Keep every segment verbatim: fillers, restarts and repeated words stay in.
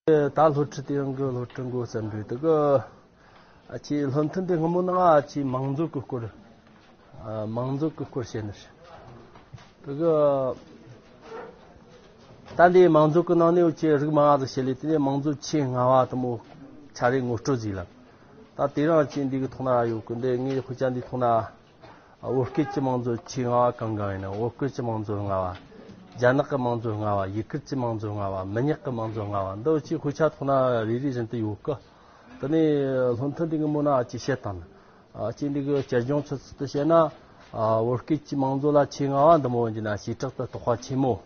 ད་སློབ་ཁྲིད་དེ་ཡང་གི་སློབ་ཁྲིད་འགོ་བརྩམས་པའི་དེ་གི། ཨ་ཆེ་སློབ་ཐུན་དེ་སྔ་མོ་ནང་ཨ་ཆེ་མང་གཙོ་གི་སྐོར། ཨ་མང་གཙོ་གི་སྐོར་བཤད་ནི་རེད། དེ་གི། ད་འདི་མང་གཙོ་གི་ནང་ནས་ཆེ་རིགས་མང་བ་ཟིག་བཤད་ལས་དེ་ནས་མང་གཙོ་ཆེས་སྔ་བ་དེ་མོ་ཆ་རེ་ངོ་སྤྲོད་ཟིག་ལ། ད་དེ་རང་ཆེ་འདི་གི་ཐོག་ན་ཡོད་གི། འདི་ངའི་དཔེ་ཆ་འདི་ཐོག་ན། བོད་སྐད་ཀྱི་དམངས་གཙོ་ཆེས་སྔ་བ་གང་གང་ཡིན་ན། བོད་སྐད་ཀྱི་དམངས་གཙོ་སྔ་བ། རྒྱ་ནག་གི་དམངས་གཙོ་སྔ་བ། ཡུ་གུར་གྱི་དམངས་གཙོ་སྔ་བ། མི་ཉག་གི་དམངས་གཙོ་སྔ་བ། འདི་ཆེ་དཔེ་ཆ་ཐོག་ན་རེ་རེ་བཞིན་དུ་ཡོད་གི། དེ་ནས་སློབ་ཐུན་འདི་སྔ་མོ་ན་ཅི་བཤད་དང་། ཨ་ཅི་འདི་གི་བསྐྱར་སྦྱོང་ཆུ་ཚོད་དུ་བཤད་ན། ཨ་བོད་སྐད་ཀྱི་དམངས་གཙོ་ལ་ཆེས་སྔ་བ་འདི་མོ་ཡིན་གྱི་ན་བྱེ་བྲག་ཏུ་རྟོགས་པ་ཆེན་མོ།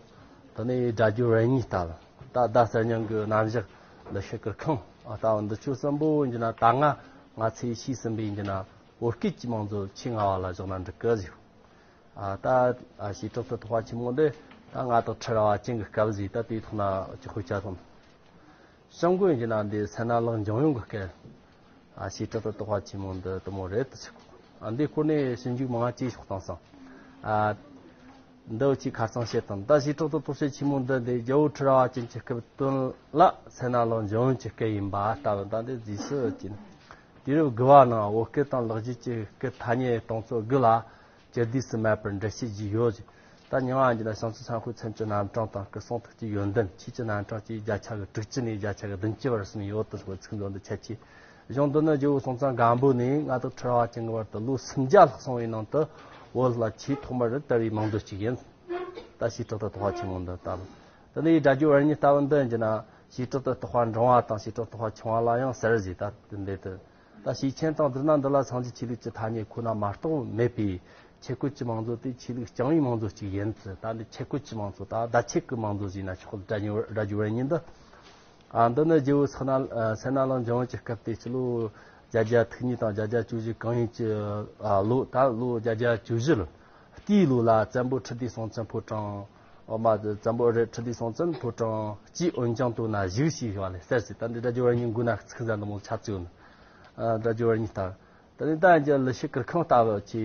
དེ་ནས་སྒྲ་སྦྱོར་བར་གཉིས་ལྟ་བུ། ད་ཟླ་གསར་རྙིང་གི་རྣམ་གཞག་ལ་ཤི་ཀིར་ཁང་ལྟ་བུ་འདི་ཆོ་གསུམ་པོ་ཡིན་གྱི་ན། ད་ང་ང་ཚོས་ཤེས་ཟིན་པ་ཡིན་གྱི་ན། བོད་སྐད་ཀྱི་དམངས་གཙོ་ཆེས་སྔ་བ་ལ་བཞག་ན་འགྲིག་གི་ཟེར། ཨ་ད་ཨ་བྱེ་བྲག་ཏུ་རྟོགས་པ་ཆེན་མོ་འདི་ད་ང་དང་ཁྲི་རལ་པ་ཅན་གྱི་སྐབས་ཟིག། ད་དེའི་ཐོག་ན་ཅི་དཔེ་ཆ་ཐོན། བྱང་སྒོས་ཡིན་གྱི་ན་འདི་སད་ན་ལག་འཇམ་དབྱངས་ཀྱི་སྐད། ཨ་བྱེ་བྲག་ཏུ་རྟོགས་པ་ཆེན་མོ་འདི་དེ་མོ་རེད་དུ་ཆུག། ཨ་འདི་སྐོར་ནས་ཞིབ་འཇུག་མང་ང་ཅིག་ཤོག་བཏང་སོང་། ཨ་འདི་ཆེས་ཁ་རྩང་བཤད་དང་། ད་བྱེ་བྲག་ཏུ་རྟོགས་བྱེད་ཆེན་མོ་འདི་འདི་རྒྱལ་པོ་ཁྲི་རལ་པ་ཅན་གྱི་སྐབས་དོན་ལ་སད་ན་ལག་འཇམ་དབྱངས་ཀྱི་སྐད་ཡིན་པ་ལྟ་བུ། ད་འདི་རྗེས་སུ་ཅི་ན། དུས་རབས་དགུ་བ་ནང་བོད་སྐད་དང་ལེགས་བཅོས་ཀྱི་སྐད་ཐ་སྙད་གཏོང་ཚུལ་དགུ་ལ་སྤྱི་བསྡུས་སུ་མེད་པར་འགྲེལ་བཤད་བགྱིས་ཡོད་ཅིང་། ད་མྱིང་ང་འདི་ན་བྱང་ཆུབ་སེམས་དཔའི་མཚན་གྱི་རྣམ་གྲངས་དང་སྐུ་གསུང་ཐུགས་ཀྱི་ཡོན་ཏན། ཆོས་ཀྱི་རྣམ་གྲངས་ཀྱི་བརྒྱ་ཆ་གི་དྲུག་ཅུ་ནས་བརྒྱ་ཆ་གི་བདུན་ཅུ་བར་གསུམ་ཡོད་དུ་ཟེར་བའི་ཚིག་མཛོད་འདི་ཁྱད་ཆོས། གཞུང་འདི་ནི་རྒྱལ་པོ་སྲོང་བཙན་སྒམ་པོ་ནས་མངའ་བདག་ཁྲི་རལ་པ་ཅན་གྱི་བར་དུ་ལོ་སུམ་བརྒྱ་ལྷག་སོང་བའི་ནང་དུ་བོད་ལ་ཆེས་ཐོག་མར་དར་བའི་མང་གཙོ་གཅིག་ཡིན། ད་བྱེ་བྲག་ཏུ་རྟོགས་པ་ཆེན་མོ་འདི་ལྟ་བུ། དེ་ནས་སྒྲ་སྦྱོར་བར་གཉིས་ལྟ་བུ་འདི་ཡིན་གྱི་ན། བྱེ་བྲག་ཏུ་རྟོགས་པ་འབྲིང་བ་དང་བྱེ་བྲག་རྟོགས་པ་ཆུང་བ་ལ་ཡང་ཟེར་ཟིག། ད་དེ་འདི་དུ། ད་ཤེས་ཆེན་དང་བསྡུར་ན་འདི་ལ་སངས་རྒྱས་ཆོས་ལུགས་ཀྱི་ཐ་སྙད་ཁོ་ན་མ་གཏོགས་མེད་པས། ཆོས་སྐད་ཀྱི་དམངས་གཙོ་དེ་ཆོས་ལུགས་རྐྱང་བའི་དམངས་གཙོ་གཅིག་ཡིན་ཚུལ། ད་འདི་ཆོས་སྐད་ཀྱི་དམངས་གཙོ་དང་བརྡ་ཆད་ཀྱི་དམངས་གཙོ་ཟེར་ན་ཆོག། སྒྲ་སྦྱོར་སྒྲ་སྦྱོར་བར་གཉིས་འདི། ཨ་འདི་ནི་རྒྱལ་པོ་སད་ན་ཨ་སད་ན་ལག་འཇམ་དབྱངས་ཀྱི་སྐབས་ཏེ་སྤྱི་ལོ་བརྒྱད་བརྒྱ་ཐིག་གཉིས་དང་བརྒྱད་བརྒྱ་བཅུ་བཞི་གང་ཡིན་གྱི་ཨ་ལོ། ད་ལོ་བརྒྱད་བརྒྱ་བཅུ་བཞི་ལོ། དེའི་ལོ་ལ་བཙན་པོ་ཁྲི་ལྡེ་སྲོང་བཙན་ཕོ་བྲང་། འོ་མ་བཙན་པོ་རེད། ཁྲི་ལྡེ་སྲོང་བཙན་ཕོ་བྲང་སྤྱིའི་འོན་ཀྱང་དུ་ན་བཞུགས་ཞེས་པ་ལས་གསལ་ཟིན། ད་འདི་སྒྲ་སྦྱོར་བར་གཉིས་མགོ་ན་ཚིག་ཟན་དུ་མོ་ཆ་བཅུ་ཡོད་ན། ཨ་སྒྲ་སྦྱོར་བར་གཉིས་ལྟར། དེ་ནས་ད་ཡིན་གྱི་ལི་ཤི་ཀིར་ཁང་ལྟ་བུ་ཆེ།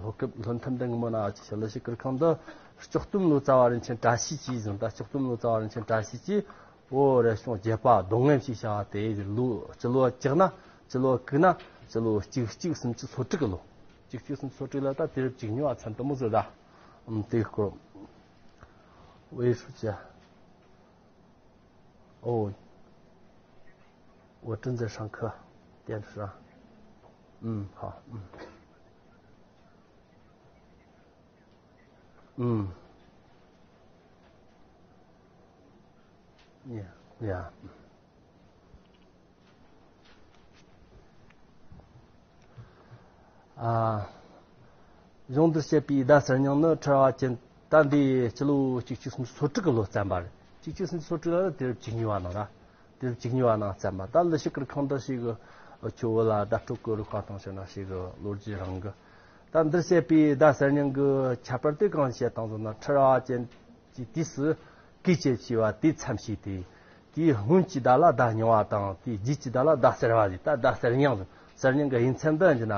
སློབ་སྐབས་སློབ་ཐུན་འདི་ངོ་མ་ན་ཆེ་ལི་ཤི་ཀིར་ཁང་འདི་སྐྱོག་སྟོན་ལོ་ཙཱ་བ་རིན་ཆེན་བཀྲ་ཤིས་ཀྱིས་ཟིན། ད་སྐྱོག་སྟོན་ལོ་ཙཱ་བ་རིན་ཆེན་བཀྲ་ཤིས་ཀྱིས། བོད་རབ་བྱུང་བརྒྱད་པ་རྡོ་ལྔ་ཞེས་བྱ་བ་དེ་ལོ་སྤྱི་ལོ་བཅུ་ན་སྤྱི་ལོ་དགུ་ན་སྤྱི་ལོ་གཅིག་གཅིག་སུམ་ཅུ་སོ་དྲུག་གི་ལོ། གཅིག་གཅིག་སུམ་ཅུ་སོ་དྲུག་ལ་ད་དུས་རབས་བཅུ་གཉིས་པ་ཚན་དུ་མོ་ཟེར་ད། ཨམ་དེའི་སྐོར། 为什么？哦，我正在上课，电视上。嗯，好，嗯。 ཨུམ། ཡ། ཡ། ཨ། གཞུང་འདིར་བཤད་པའི་ཟླ་གསར་རྙིང་ནི་ཁྲི་རལ་པ་ཅན་ད་འདི་སྤྱི་ལོ་གཅིག་གཅིག་སུམ་ཅུ་སོ་དྲུག་གི་ལོ་བརྩམས་པ་རེད། གཅིག་གཅིག་སུམ་ཅུ་སོ་དྲུག་ལ་ནི་དུས་རབས་བཅུ་གཉིས་པ་ནང་ར། དེ་བཅུ་གཉིས་པ་ནང་བརྩམས་པ། ད་ལི་ཤི་ཀིར་ཁང་འདི་ཞིག་གི་ཆུ་བོ་ལ་བརྡ་སྤྲོད་ཀྱི་རིག་པ་དང་བྱས་ན་ཞིག་གི་ལོ་རྒྱུས་རང་གི། ད་འདིར་བཤད་པའི་ཟླ་གསར་རྙིང་གི་ཁྱད་པར་དེ་གང་བཤད་དང་ཟེར་ན། ཁྲི་རལ་པ་ཅན་གྱི་དུས་སུ་གུས་བཅས་བྱས་པ་དེ་མཚམས་བྱས་ཏེ། དེའི་སྔོན་གྱི་ཟླ་ལ་ཟླ་རྙིང་བ་དང་། དེའི་རྗེས་ཀྱི་ཟླ་ལ་ཟླ་གསར་བ་ཟེར། ད་ཟླ་གསར་རྙིང་ཟེར། གསར་རྙིང་གི་དབྱེ་མཚམས་འདི་ཡིན་ན།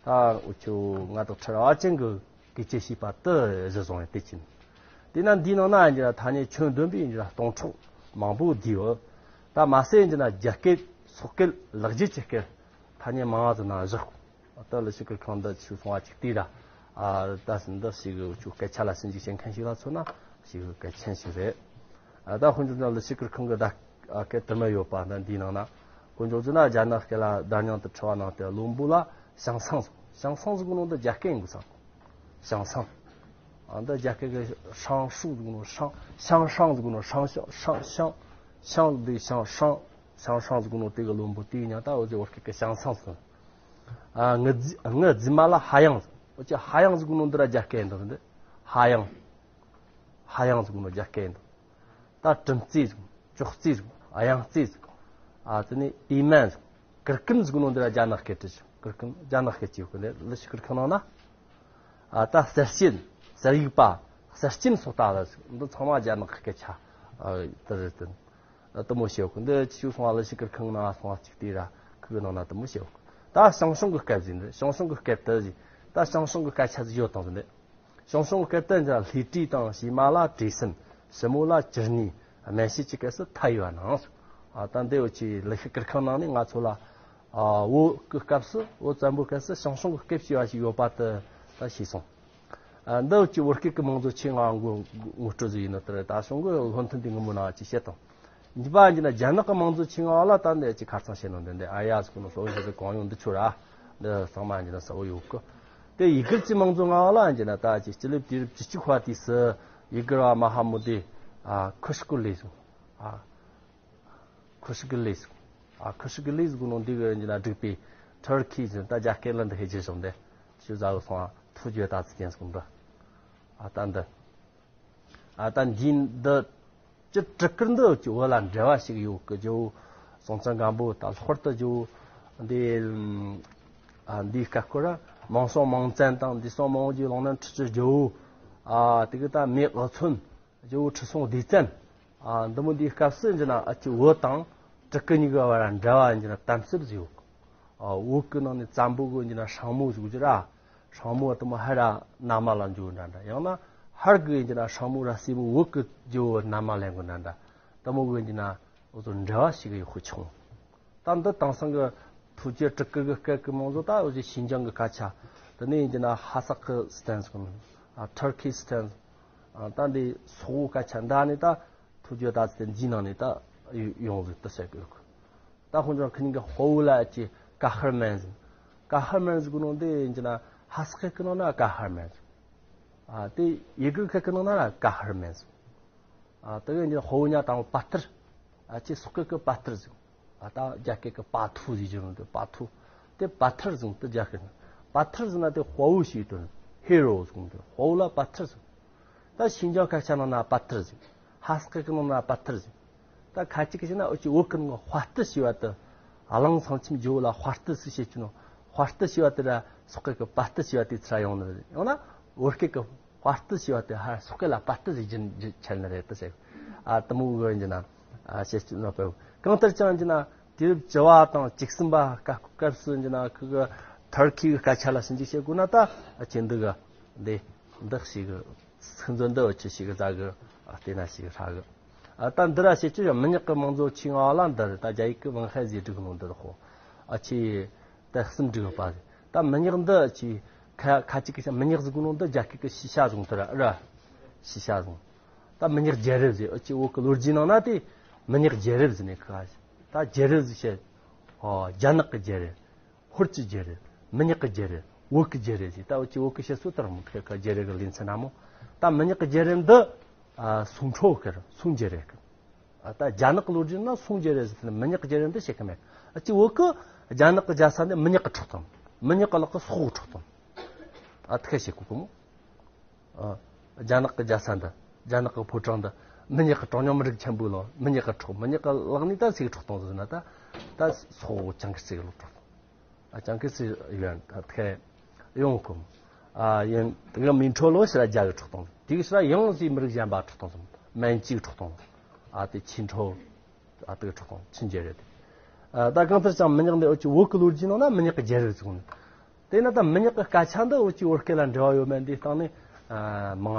ད་འུ་ཆོ་མངའ་བདག་ཁྲི་རལ་པ་ཅན་གྱི་གུས་བཅས་བྱས་པ་དེ་གཞི་བཟུང་བའི་དེ་ཅན། དེས་ན་འདིའི་ནང་ན་ཡིན་གྱི་ན་ཐ་སྙད་ཁྱོན་བསྡོམས་པའི་ཡིན་གྱི་ན་སྟོང་ཕྲག་མང་པོ་བསྡུས་ཡོད། ད་མ་ཟད་ཡིན་གྱི་ན་རྒྱ་སྐད་སོག་སྐད་ལེགས་བཅོས་ཀྱི་སྐད་ཐ་སྙད་མང་བ་ཟིག་ནང་བཞག། ད་ལི་ཤི་ཀིར་ཁང་འདི་ཆུ་སོང་བ་ཅིག་དེ་ར། ཨ་ད་ཟིན་འདི་ཞིག་ཆུ་སྐད་ཆ་ལ་ཞིབ་འཇུག་བྱེད་མཁན་ཞིག་ལ་མཚོན་ན་ཞིག་གལ་ཆེན་ཞིག་རེད། ཨ་ད་དཔེ་འཇོག་ན་ལི་ཤི་ཀིར་ཁང་གི་ད་སྐད་དུ་མ་ཡོད་པ་འདི་འདིའི་ནང་ན། དཔེ་འཇོག་ཟིན་ན་རྒྱ་ནག་སྐད་ལ་བརྡ་རྙིང་དུ་འཁྲི་བ་ནང་དེ་བློན་པོ་ལ་ཞང་སང་ཟེར། ཞང་སང་ཟེར་གོ་ནོ་འདི་རྒྱ་སྐད་ཡིན་དགོས་སམ། ཞང་སང་། ཨ་འདི་རྒྱ་སྐད་གི་ཧྲང་ཧྲུའུ་ཟེར་གོ་ནོ་ཧྲང་ཞང་ཧྲང་ཟེར་གོ་ནོ་ཧྲང་ཞང་ཞང་ཞང་ཞང་འདི་ཞང་ཧྲང་ཞང་ཧྲང་ཟེར་གོ་ནོ་དེ་གི་བློན་པོ་དེ་གི་མྱིང་ད་འོ་ཟེར་བོད་སྐད་གི་ཞང་སང་ཟེར། ཨ་ངི་རྫི་ངི་རྫི་མ་ལ་ཧ་ཡང་ཟེར། འོ་ཅི་ཧ་ཡང་ཟེར་གོ་ནོ་འདི་ར་རྒྱ་སྐད་ཡིན་ད་ཟེར་འདི། ཧ་ཡང་། ཧ་ཡང་ཟེར་གོ་ནོ་རྒྱ་སྐད་ཡིན་ད། ད་གྲུམ་རྩེ་ཟེར། ཅོག་ཙེ་ཟེར། གཡང་རྩེ་ཟེར། ཨ་དེ་ནས་པི་མན་ཟེར། གུར་ཀུམ་ཟེར་གོ་ནོ་འདི་ར་རྒྱ་ནག་སྐད་བྲིས་ཤིང་། གུར་ཀུམ་རྒྱ་ནག་སྐད་ཅིག་ཡོད་གི་ནས་ལི་ཤི་ཀིར་ཁང་ནང་ན། ཨ་ད་གསེར་སྐྱེམས། གསེར་ཡིག་པ། གསེར་སྐྱེམས་སོགས་ལྟ་བུ་ཟེར། འདི་ཚང་མ་རྒྱ་ནག་སྐད་ཆ་ཨ་དེ་རེད་དེ། ཨ་དེ་མོ་བཤད་གོ། འདི་ཆུ་སོང་བ་ལི་ཤི་ཀིར་ཁང་ནང་སོང་བ་ཅིག་དེ་ར་ཁུ་གི་ནང་ན་དེ་མོ་བཤད་གོ། ད་ཞང་ཞུང་གི་སྐད་ཟེར་འདི། ཞང་ཞུང་གི་སྐད་དེ་ཟེར། ད་ཞང་ཞུང་གི་སྐད་ཆ་ཟིག་ཡོད་དང་ཟེར་འདི། ཞང་ཞུང་གི་སྐད་དེ་འདི་ལྷས་བྲིས་དང་བྱེ་མ་ལ་བྲིས་ཟིན། ཞི་མོ་ལ་ཅི་ནི་སྨན་དཔྱད་ཀྱི་སྐད་སུ་ཐ་ཡོད་ནང་། ཨ། ད་འདི་འུ་ཅི་ལི་ཤི་ཀིར་ཁང་ནང་ནས་ང་ཚོ་ལ། ཨ། བོད་ཀྱི་སྐབས་སུ། བོད་བཙན་པོའི་སྐབས་སུ་ཞང་ཞུང་གི་སྐད་བྱས་པ་ཞིག་ཡོད་པ་དེ་ད་ཤེས་སོང་། ཨ། འདི་འུ་ཅི་བོད་སྐད་ཀྱི་མང་གཙོ་ཆེད་མངགས་ངོ་སྤྲོད་ཟིག་ཡིན་ནོ་དེ་རེད། ད་གཞུང་གི་བློ་མཐུན་དེ་ངོ་མ་ནང་ཅི་བཤད་དང་། གཉིས་པ་ཡིན་ན་རྒྱ་ནག་གི་མང་གཙོ་ཆེད་མངགས་ལ་ད་འདི་ཅི་ཁ་རྩང་བཤད་ནོ་འདི་འདི་ཨ་ཡ་ཟིག་ནོ་སློབ་གཞི་རེ་གང་ཡོང་འདི་ཆོ་ར། འདི་ཚང་མ་ཡིན་ན་གསལ་བོ་ཡོད་གི། དེ་ཡི་གེར་གྱི་མང་གཙོ་མངགས་ལ་ཡིན་ན་ད་ཅི་སྤྱི་ལེ་དུས་རབས་བཅུ་གཅིག་པ་དུས་སུ་ཡི་གེར་བ་མ་ཧ་མུ་དེ། ཨ། ཁུ་ཤི་ཀུ་ལེ་ཟིག་ཨ། ཁུ་ཤི་ཀི་ལེ་ཟིག་ཨ། ཁུ་ཤི་ཀི་ལེ་ཟིག་གོ་ནོ་འདི་གི་ཡིན་ན་བསྒྲིགས་པའི་ཐུར་ཁི་ཟིག་ད་རྒྱ་སྐད་ལ་འདི་ཧེ་ཇེ་སོང་དེ་ཞུ་ཟ་གི་སོང་ཨ། ཐུ་ཇོ་ད་ཚི་ཅན་ཟིག་འདི། ཨ། ད་འདི། ཨ། ད་འདི་འདི་ཅི་སྤྲི་དཀར་འདི་ཅི་བོད་ལ་འབྲེལ་བ་ཞིག་ཡོད་གི་ཇོ། སྲོང་བཙན་སྒམ་པོ་ད་ལྷག་པར་དུ་ཇོ། འདི། ཨ། འདི་སྐབས་ཁོ་ར་མང་སྲོང་མང་བཙན་དང་འདི་སྲོང་མང་བོ་ཇོ་ལོང་ནན་ཁྲི་ཆུ་ཇོ། ཨ། དེ་གི་ད་མེས་ཨོ་ཚོན། ཇོ་བོ་ཁྲི་སྲོང་ལྡེ་བཙན། ཨ། འདི་མོ་འདིའི་སྐབས་སུ་ཡིན་ན་ཨ་ཅི་བོད་དང་སྤྲི་དཀར་གཉིས་ཀ་བར་འབྲེལ་བ་ཡིན་ན་དམ་ཟབ་ཟིག་ཡོད། ཨ། བོད་ཀྱི་ནང་ནས་བཙན་པོ་གི་ཡིན་ན་སྲིང་མོ་ཟིག་ཡོད་ར། སྲིང་མོ་དེ་མོ་ཧ་ར་ན་མ་ལ་འཇུ་འདྲ་འདྲ། ཡང་ན་ཧར་གི་ཡིན་ན་སྲིང་མོ་ར་སྲིང་མོ་བོད་ཀྱི་ཇོ་བོ་ན་མ་ལེན་གི་འདྲ་འདྲ། དེ་མོ་གི་ཡིན་ན་འོ་ཚོ་འབྲེལ་བ་ཞིག་ཡོད་ཁུ་ཆུང་། ད་འདི་དེང་སང་གི་ཐུ་ཇོ་སྤྲི་དཀར་གི་སྐད་ཀྱི་མང་གཙོ་ད་འོ་ཅི་ཤིན་ཅང་གི་སྐད་ཆ། དེ་ནས་ཡིན་ན་ཧ་སག་གི་སི་ཐན་ཟིག་ཨ། ཐུར་ཁི་སི་ཐན། ཨ། ད་འདི་སོག་པོའི་སྐད་ཆ་འདྲ་ནི་ད་ཐུ་ཇོ་ད་ཚི་དེ་འདིའི་ནང་ནས་ད་ཡོང་ཟིག་ད་ཟེར་གི་ཡོད་གི། ད་ཁོང་ཚོ་ཁི་ནི་གི་ཧོ་ལ་ཅི་ཀ་ཧར་མན་ཟིག་ཀ་ཧར་མན་ཟིག་གི་ནང་དེ་ཡིན་ན་ཧ་སག་སྐད་ཀྱི་ནང་ན་ཀ་ཧར་མན་ཟིག་ཨ། དེ་ཡི་གེ་སྐད་ཀྱི་ནང་ན་ཀ་ཧར་མན་ཟིག་ཨ། དེ་གི་ཉི་ཧོ་ཉ་དང་པ་ཐར། ཨ། ཅི་སོག་སྐད་ཀྱི་པ་ཐར་ཟིག་ཨ། ད་རྒྱ་སྐད་ཀྱི་པ་ཐུ་ཟིག་ཅི་རུང་དེ་པ་ཐུ། དེ་པ་ཐར་ཟིག་དེ་རྒྱ་སྐད་ནི། པ་ཐར་ཟིག་ན་དེ་དཔའ་བོ་ཞིག་དོན། ཧེ་རོ་ཟིག་དེ་དཔའ་བོ་ལ་པ་ཐར་ཟིག་ད་ཤིན་ཅང་སྐད་ཆ་ནང་ན་པ་ཐར་ཟིག་ཧ་སག་སྐད་ཀྱི་ནང་ན་པ་ཐར་ཟིག་ད་ཁ་ཅིག་གི་ཟེར་ན་འུ་ཅི་བོད་ཀྱི་ནང་དཔའ་རྟུལ་ཞེས་པ་དེ། གླང་ཚང་ཁྱིམ་ཇོ་བོ་ལ་དཔའ་རྟུལ་ཟིག་བཤད་ཀྱི་ནོ། དཔའ་རྟུལ་ཞེས་པ་དེ་ར་སོག་སྐད་ཀྱི་པ་རྟུལ་ཞེས་པ་དེ་ཚུར་ཡོང་ནི་རེད། ཡང་ན་བོད་སྐད་ཀྱི་དཔའ་རྟུལ་ཞེས་པ་དེ་ཧ་སོག་སྐད་ལ་དཔའ་རྟུལ་ཟིག་རྒྱུན་རྒྱུ་ཆད་ནི་རེད་དུ་ཟེར། ཨ། དེ་མོ་གི་ཡིན་ན། ཨ། བཤད་ཀྱི་ནོ་པེ། གང་ལྟར་ཀྱང་ཡིན་ན་དུས་རབས་བཅུ་བ་དང་བཅུ་གསུམ་པ་སྐབས་སྐབས་སུ་ཡིན་ན་ཁི་གི་ཐུར་ཁི་གི་སྐད་ཆ་ལ་ཞིབ་འཇུག་བྱེད་དགོས་ན་ད་ཨ་ཅི་འདི་གི་འདི་འདི་ཞིག་གི་ཚིག་མཛོད་འདི་འུ་ཅི་ཞིག་གི་ཟ་གི་ཨ་བལྟས་ན་ཞིག་ཧྲ་གི། ཨ། ད་འདི་ར་བཤད་ཀྱི་ཡང་མི་ཉག་གི་མང་གཙོ་ཆེ་ང་ལ་འདི་རེད། ད་རྒྱ་ཡིག་གི་ཝང་ཧའེ་ཟེར་འབྲི་གི་ནོ་འདི་རེད་ཧོ། ཨ་ཅི། ད་གསུམ་འབྲི་ཡོད་པ་རེད། ད་མི་ཉག་འདི་ཅི་ཁ་ཁ་ཅིག་གི་མི་ཉག་ཟེར་གོ་ནོ་འདི་རྒྱ་སྐད་ཀྱི་ཤི་ཤ་ཟུང་དུ་ར་ར། ཤི་ཤ་ཟུང་། ད་མི་ཉག་རྒྱལ་རབས་ཟེར། ཨ་ཅི་བོད་ཀྱི་ལོ་རྒྱུས་ནང་ན་དེ་མི་ཉག་རྒྱལ་རབས་ཟེར་ནས་ཁ། ད་རྒྱལ་རབས་ཟེར་བཤད། ཨོ། རྒྱ་ནག་གི་རྒྱལ་རབས། ཧོར་གྱི་རྒྱལ་རབས། མི་ཉག་གི་རྒྱལ་རབས། བོད་ཀྱི་རྒྱལ་རབས་ཟེར། ད་འུ་ཅི་བོད་ཀྱི་བཤད་སྲོལ་ལྟར་མོ་ཁ་ཁ་རྒྱལ་རབས་ཀྱི་ལེ་ཚན་ན་མོ། ད་མི་ཉག་གི་རྒྱལ་རབས་འདི། ཨ། སུང་ཁྲོ་ཁེར་སུང་རྒྱལ་རབས་ཀྱི། ཨ། ད་རྒྱ་ནག་གི་ལོ་རྒྱུས་ན་སུང་རྒྱལ་རབས་ཟེར་ནས་མི་ཉག་གི་རྒྱལ་རབས་འདི་བཤད་གི་མེད། ཨ་ཅི་བོད་གི་རྒྱ་ནག་གི་རྒྱལ་ས་འདི་མི་ཉག་གི་འཕྲོག་བཏང་། མི་ཉག་གི་ལག་གི་སོག་འཕྲོག་བཏང་། ཨ། ཐུག་བཤད་གོ་གི་མོ། ཨ། རྒྱ་ནག་གི་རྒྱལ་ས་འདི། རྒྱ་ནག་གི་ཕོ་བྲང་འདི། མི་ཉག་གི་གྲངས་ཉུང་མི་རིགས་ཆེན་པོ་ལ་མི་ཉག་གི་འཕྲོག་མི་ཉག་གི་ལག་ནས་ད་སུས་འཕྲོག་བཏང་ཟེར་ན་ད། ད་སོག་ཅང་གི་སུས་ལོ་འཕྲོག་བཏང་། ཨ། ཅང་གི་སུས་ཡོད་ད་ཐུག་ཡོང་གོ། ཨ། ཡིན་དེ་གི་མིང་ཁྲོ་ལོ་ཕྱིར་རྒྱ་གི་འཕྲོག་བཏང་། དེ་གི་ཕྱིར་ཡང་སའི་མི་རིགས་གཞན་པ་འཕྲོག་བཏང་སོང་། མན་ཅིག་འཕྲོག་བཏང་། ཨ། དེ་ཆིན་ཁྲོ། ཨ། དེ་གི་འཕྲོག་བཏང་ཆིན་རྒྱལ་རབས་དེ། ཨ། ད་གང་ལྟར་ཀྱང་མི་ཉག་འདི་འུ་ཅི་བོད་ཀྱི་ལོ་རྒྱུས་ནང་ན་མི་ཉག་གི་རྒྱལ་རབས་ཟེར་གོ་ནི། དེ་ན་ད་མི་ཉག་གི་སྐད་ཆ་འདི་འུ་ཅི་བོད་སྐད་ལ་འབྲེལ་བ་ཡོད་མེད་འདི་སྟེང་ནས། ཨ། མང་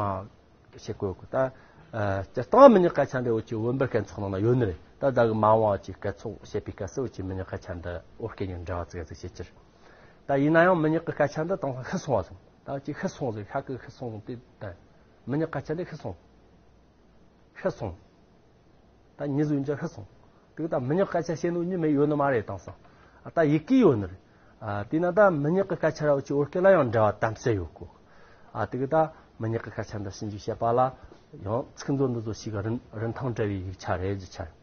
བཤད་དགོས་གི། ད། ཨ། སྤྱིར་བཏང་མི་ཉག་སྐད་ཆ་འདི་འུ་ཅི་བོད་འབར་སྐད་ཚོགས་ནང་ན་ཡོད་ནི་རེད། ད་ད་གི་མ་འོངས་ཀྱི་སྐད་ཚོགས་བཤད་པའི་སྐབས་སུ་འུ་ཅི་མི་ཉག་སྐད་ཆ་འདི་བོད་སྐད་ཉིད་འབྲེལ་བ་ཙིག་ཙིག་བྱེད་ཀྱི་རེད། ད་ཡིན་ན་ཡང་མི་ཉག་གི་སྐད་ཆ་འདི་དང་ཤི་སོང་བ་སོང་། ད་ཅི་ཤི་སོང་ཟེར། ཤ་གི་ཤི་སོང་ཟེར་དེ་ད། མི་ཉག་སྐད་ཆ་འདི་ཤི་སོང་། ཤི་སོང་། ད་མྱི་ཟིག་ཡིན་ཅང་ཤི་སོང་། དེ་གི་ད་མི་ཉག་སྐད་ཆ་བཤད་ནོ་མྱི་མེད་ཡོད་ནི་མ་རེད་དེང་སང་། ཨ། ད་ཡི་གེ་ཡོད་ནི་རེད། ཨ། དེས་ན་ད་མི་ཉག་གི་སྐད་ཆ་ར་འུ་ཅི་བོད་སྐད་ལ་ཡང་འབྲེལ་བ་དམ་ཟབ་ཡོད་གོ། ཨ། དེ་གི་ད་མི་ཉག་གི་སྐད་ཆ་འདི་ཞིབ་འཇུག་བྱེད་པ་ལ་ཡང་ཚིག་མཛོད་འདི་ཚོ་ཞིག་རིན་རིན་ཐང་བྲལ་བའི་ཡིག་ཆ་རེད་རྒྱུ་ཆ་རེད།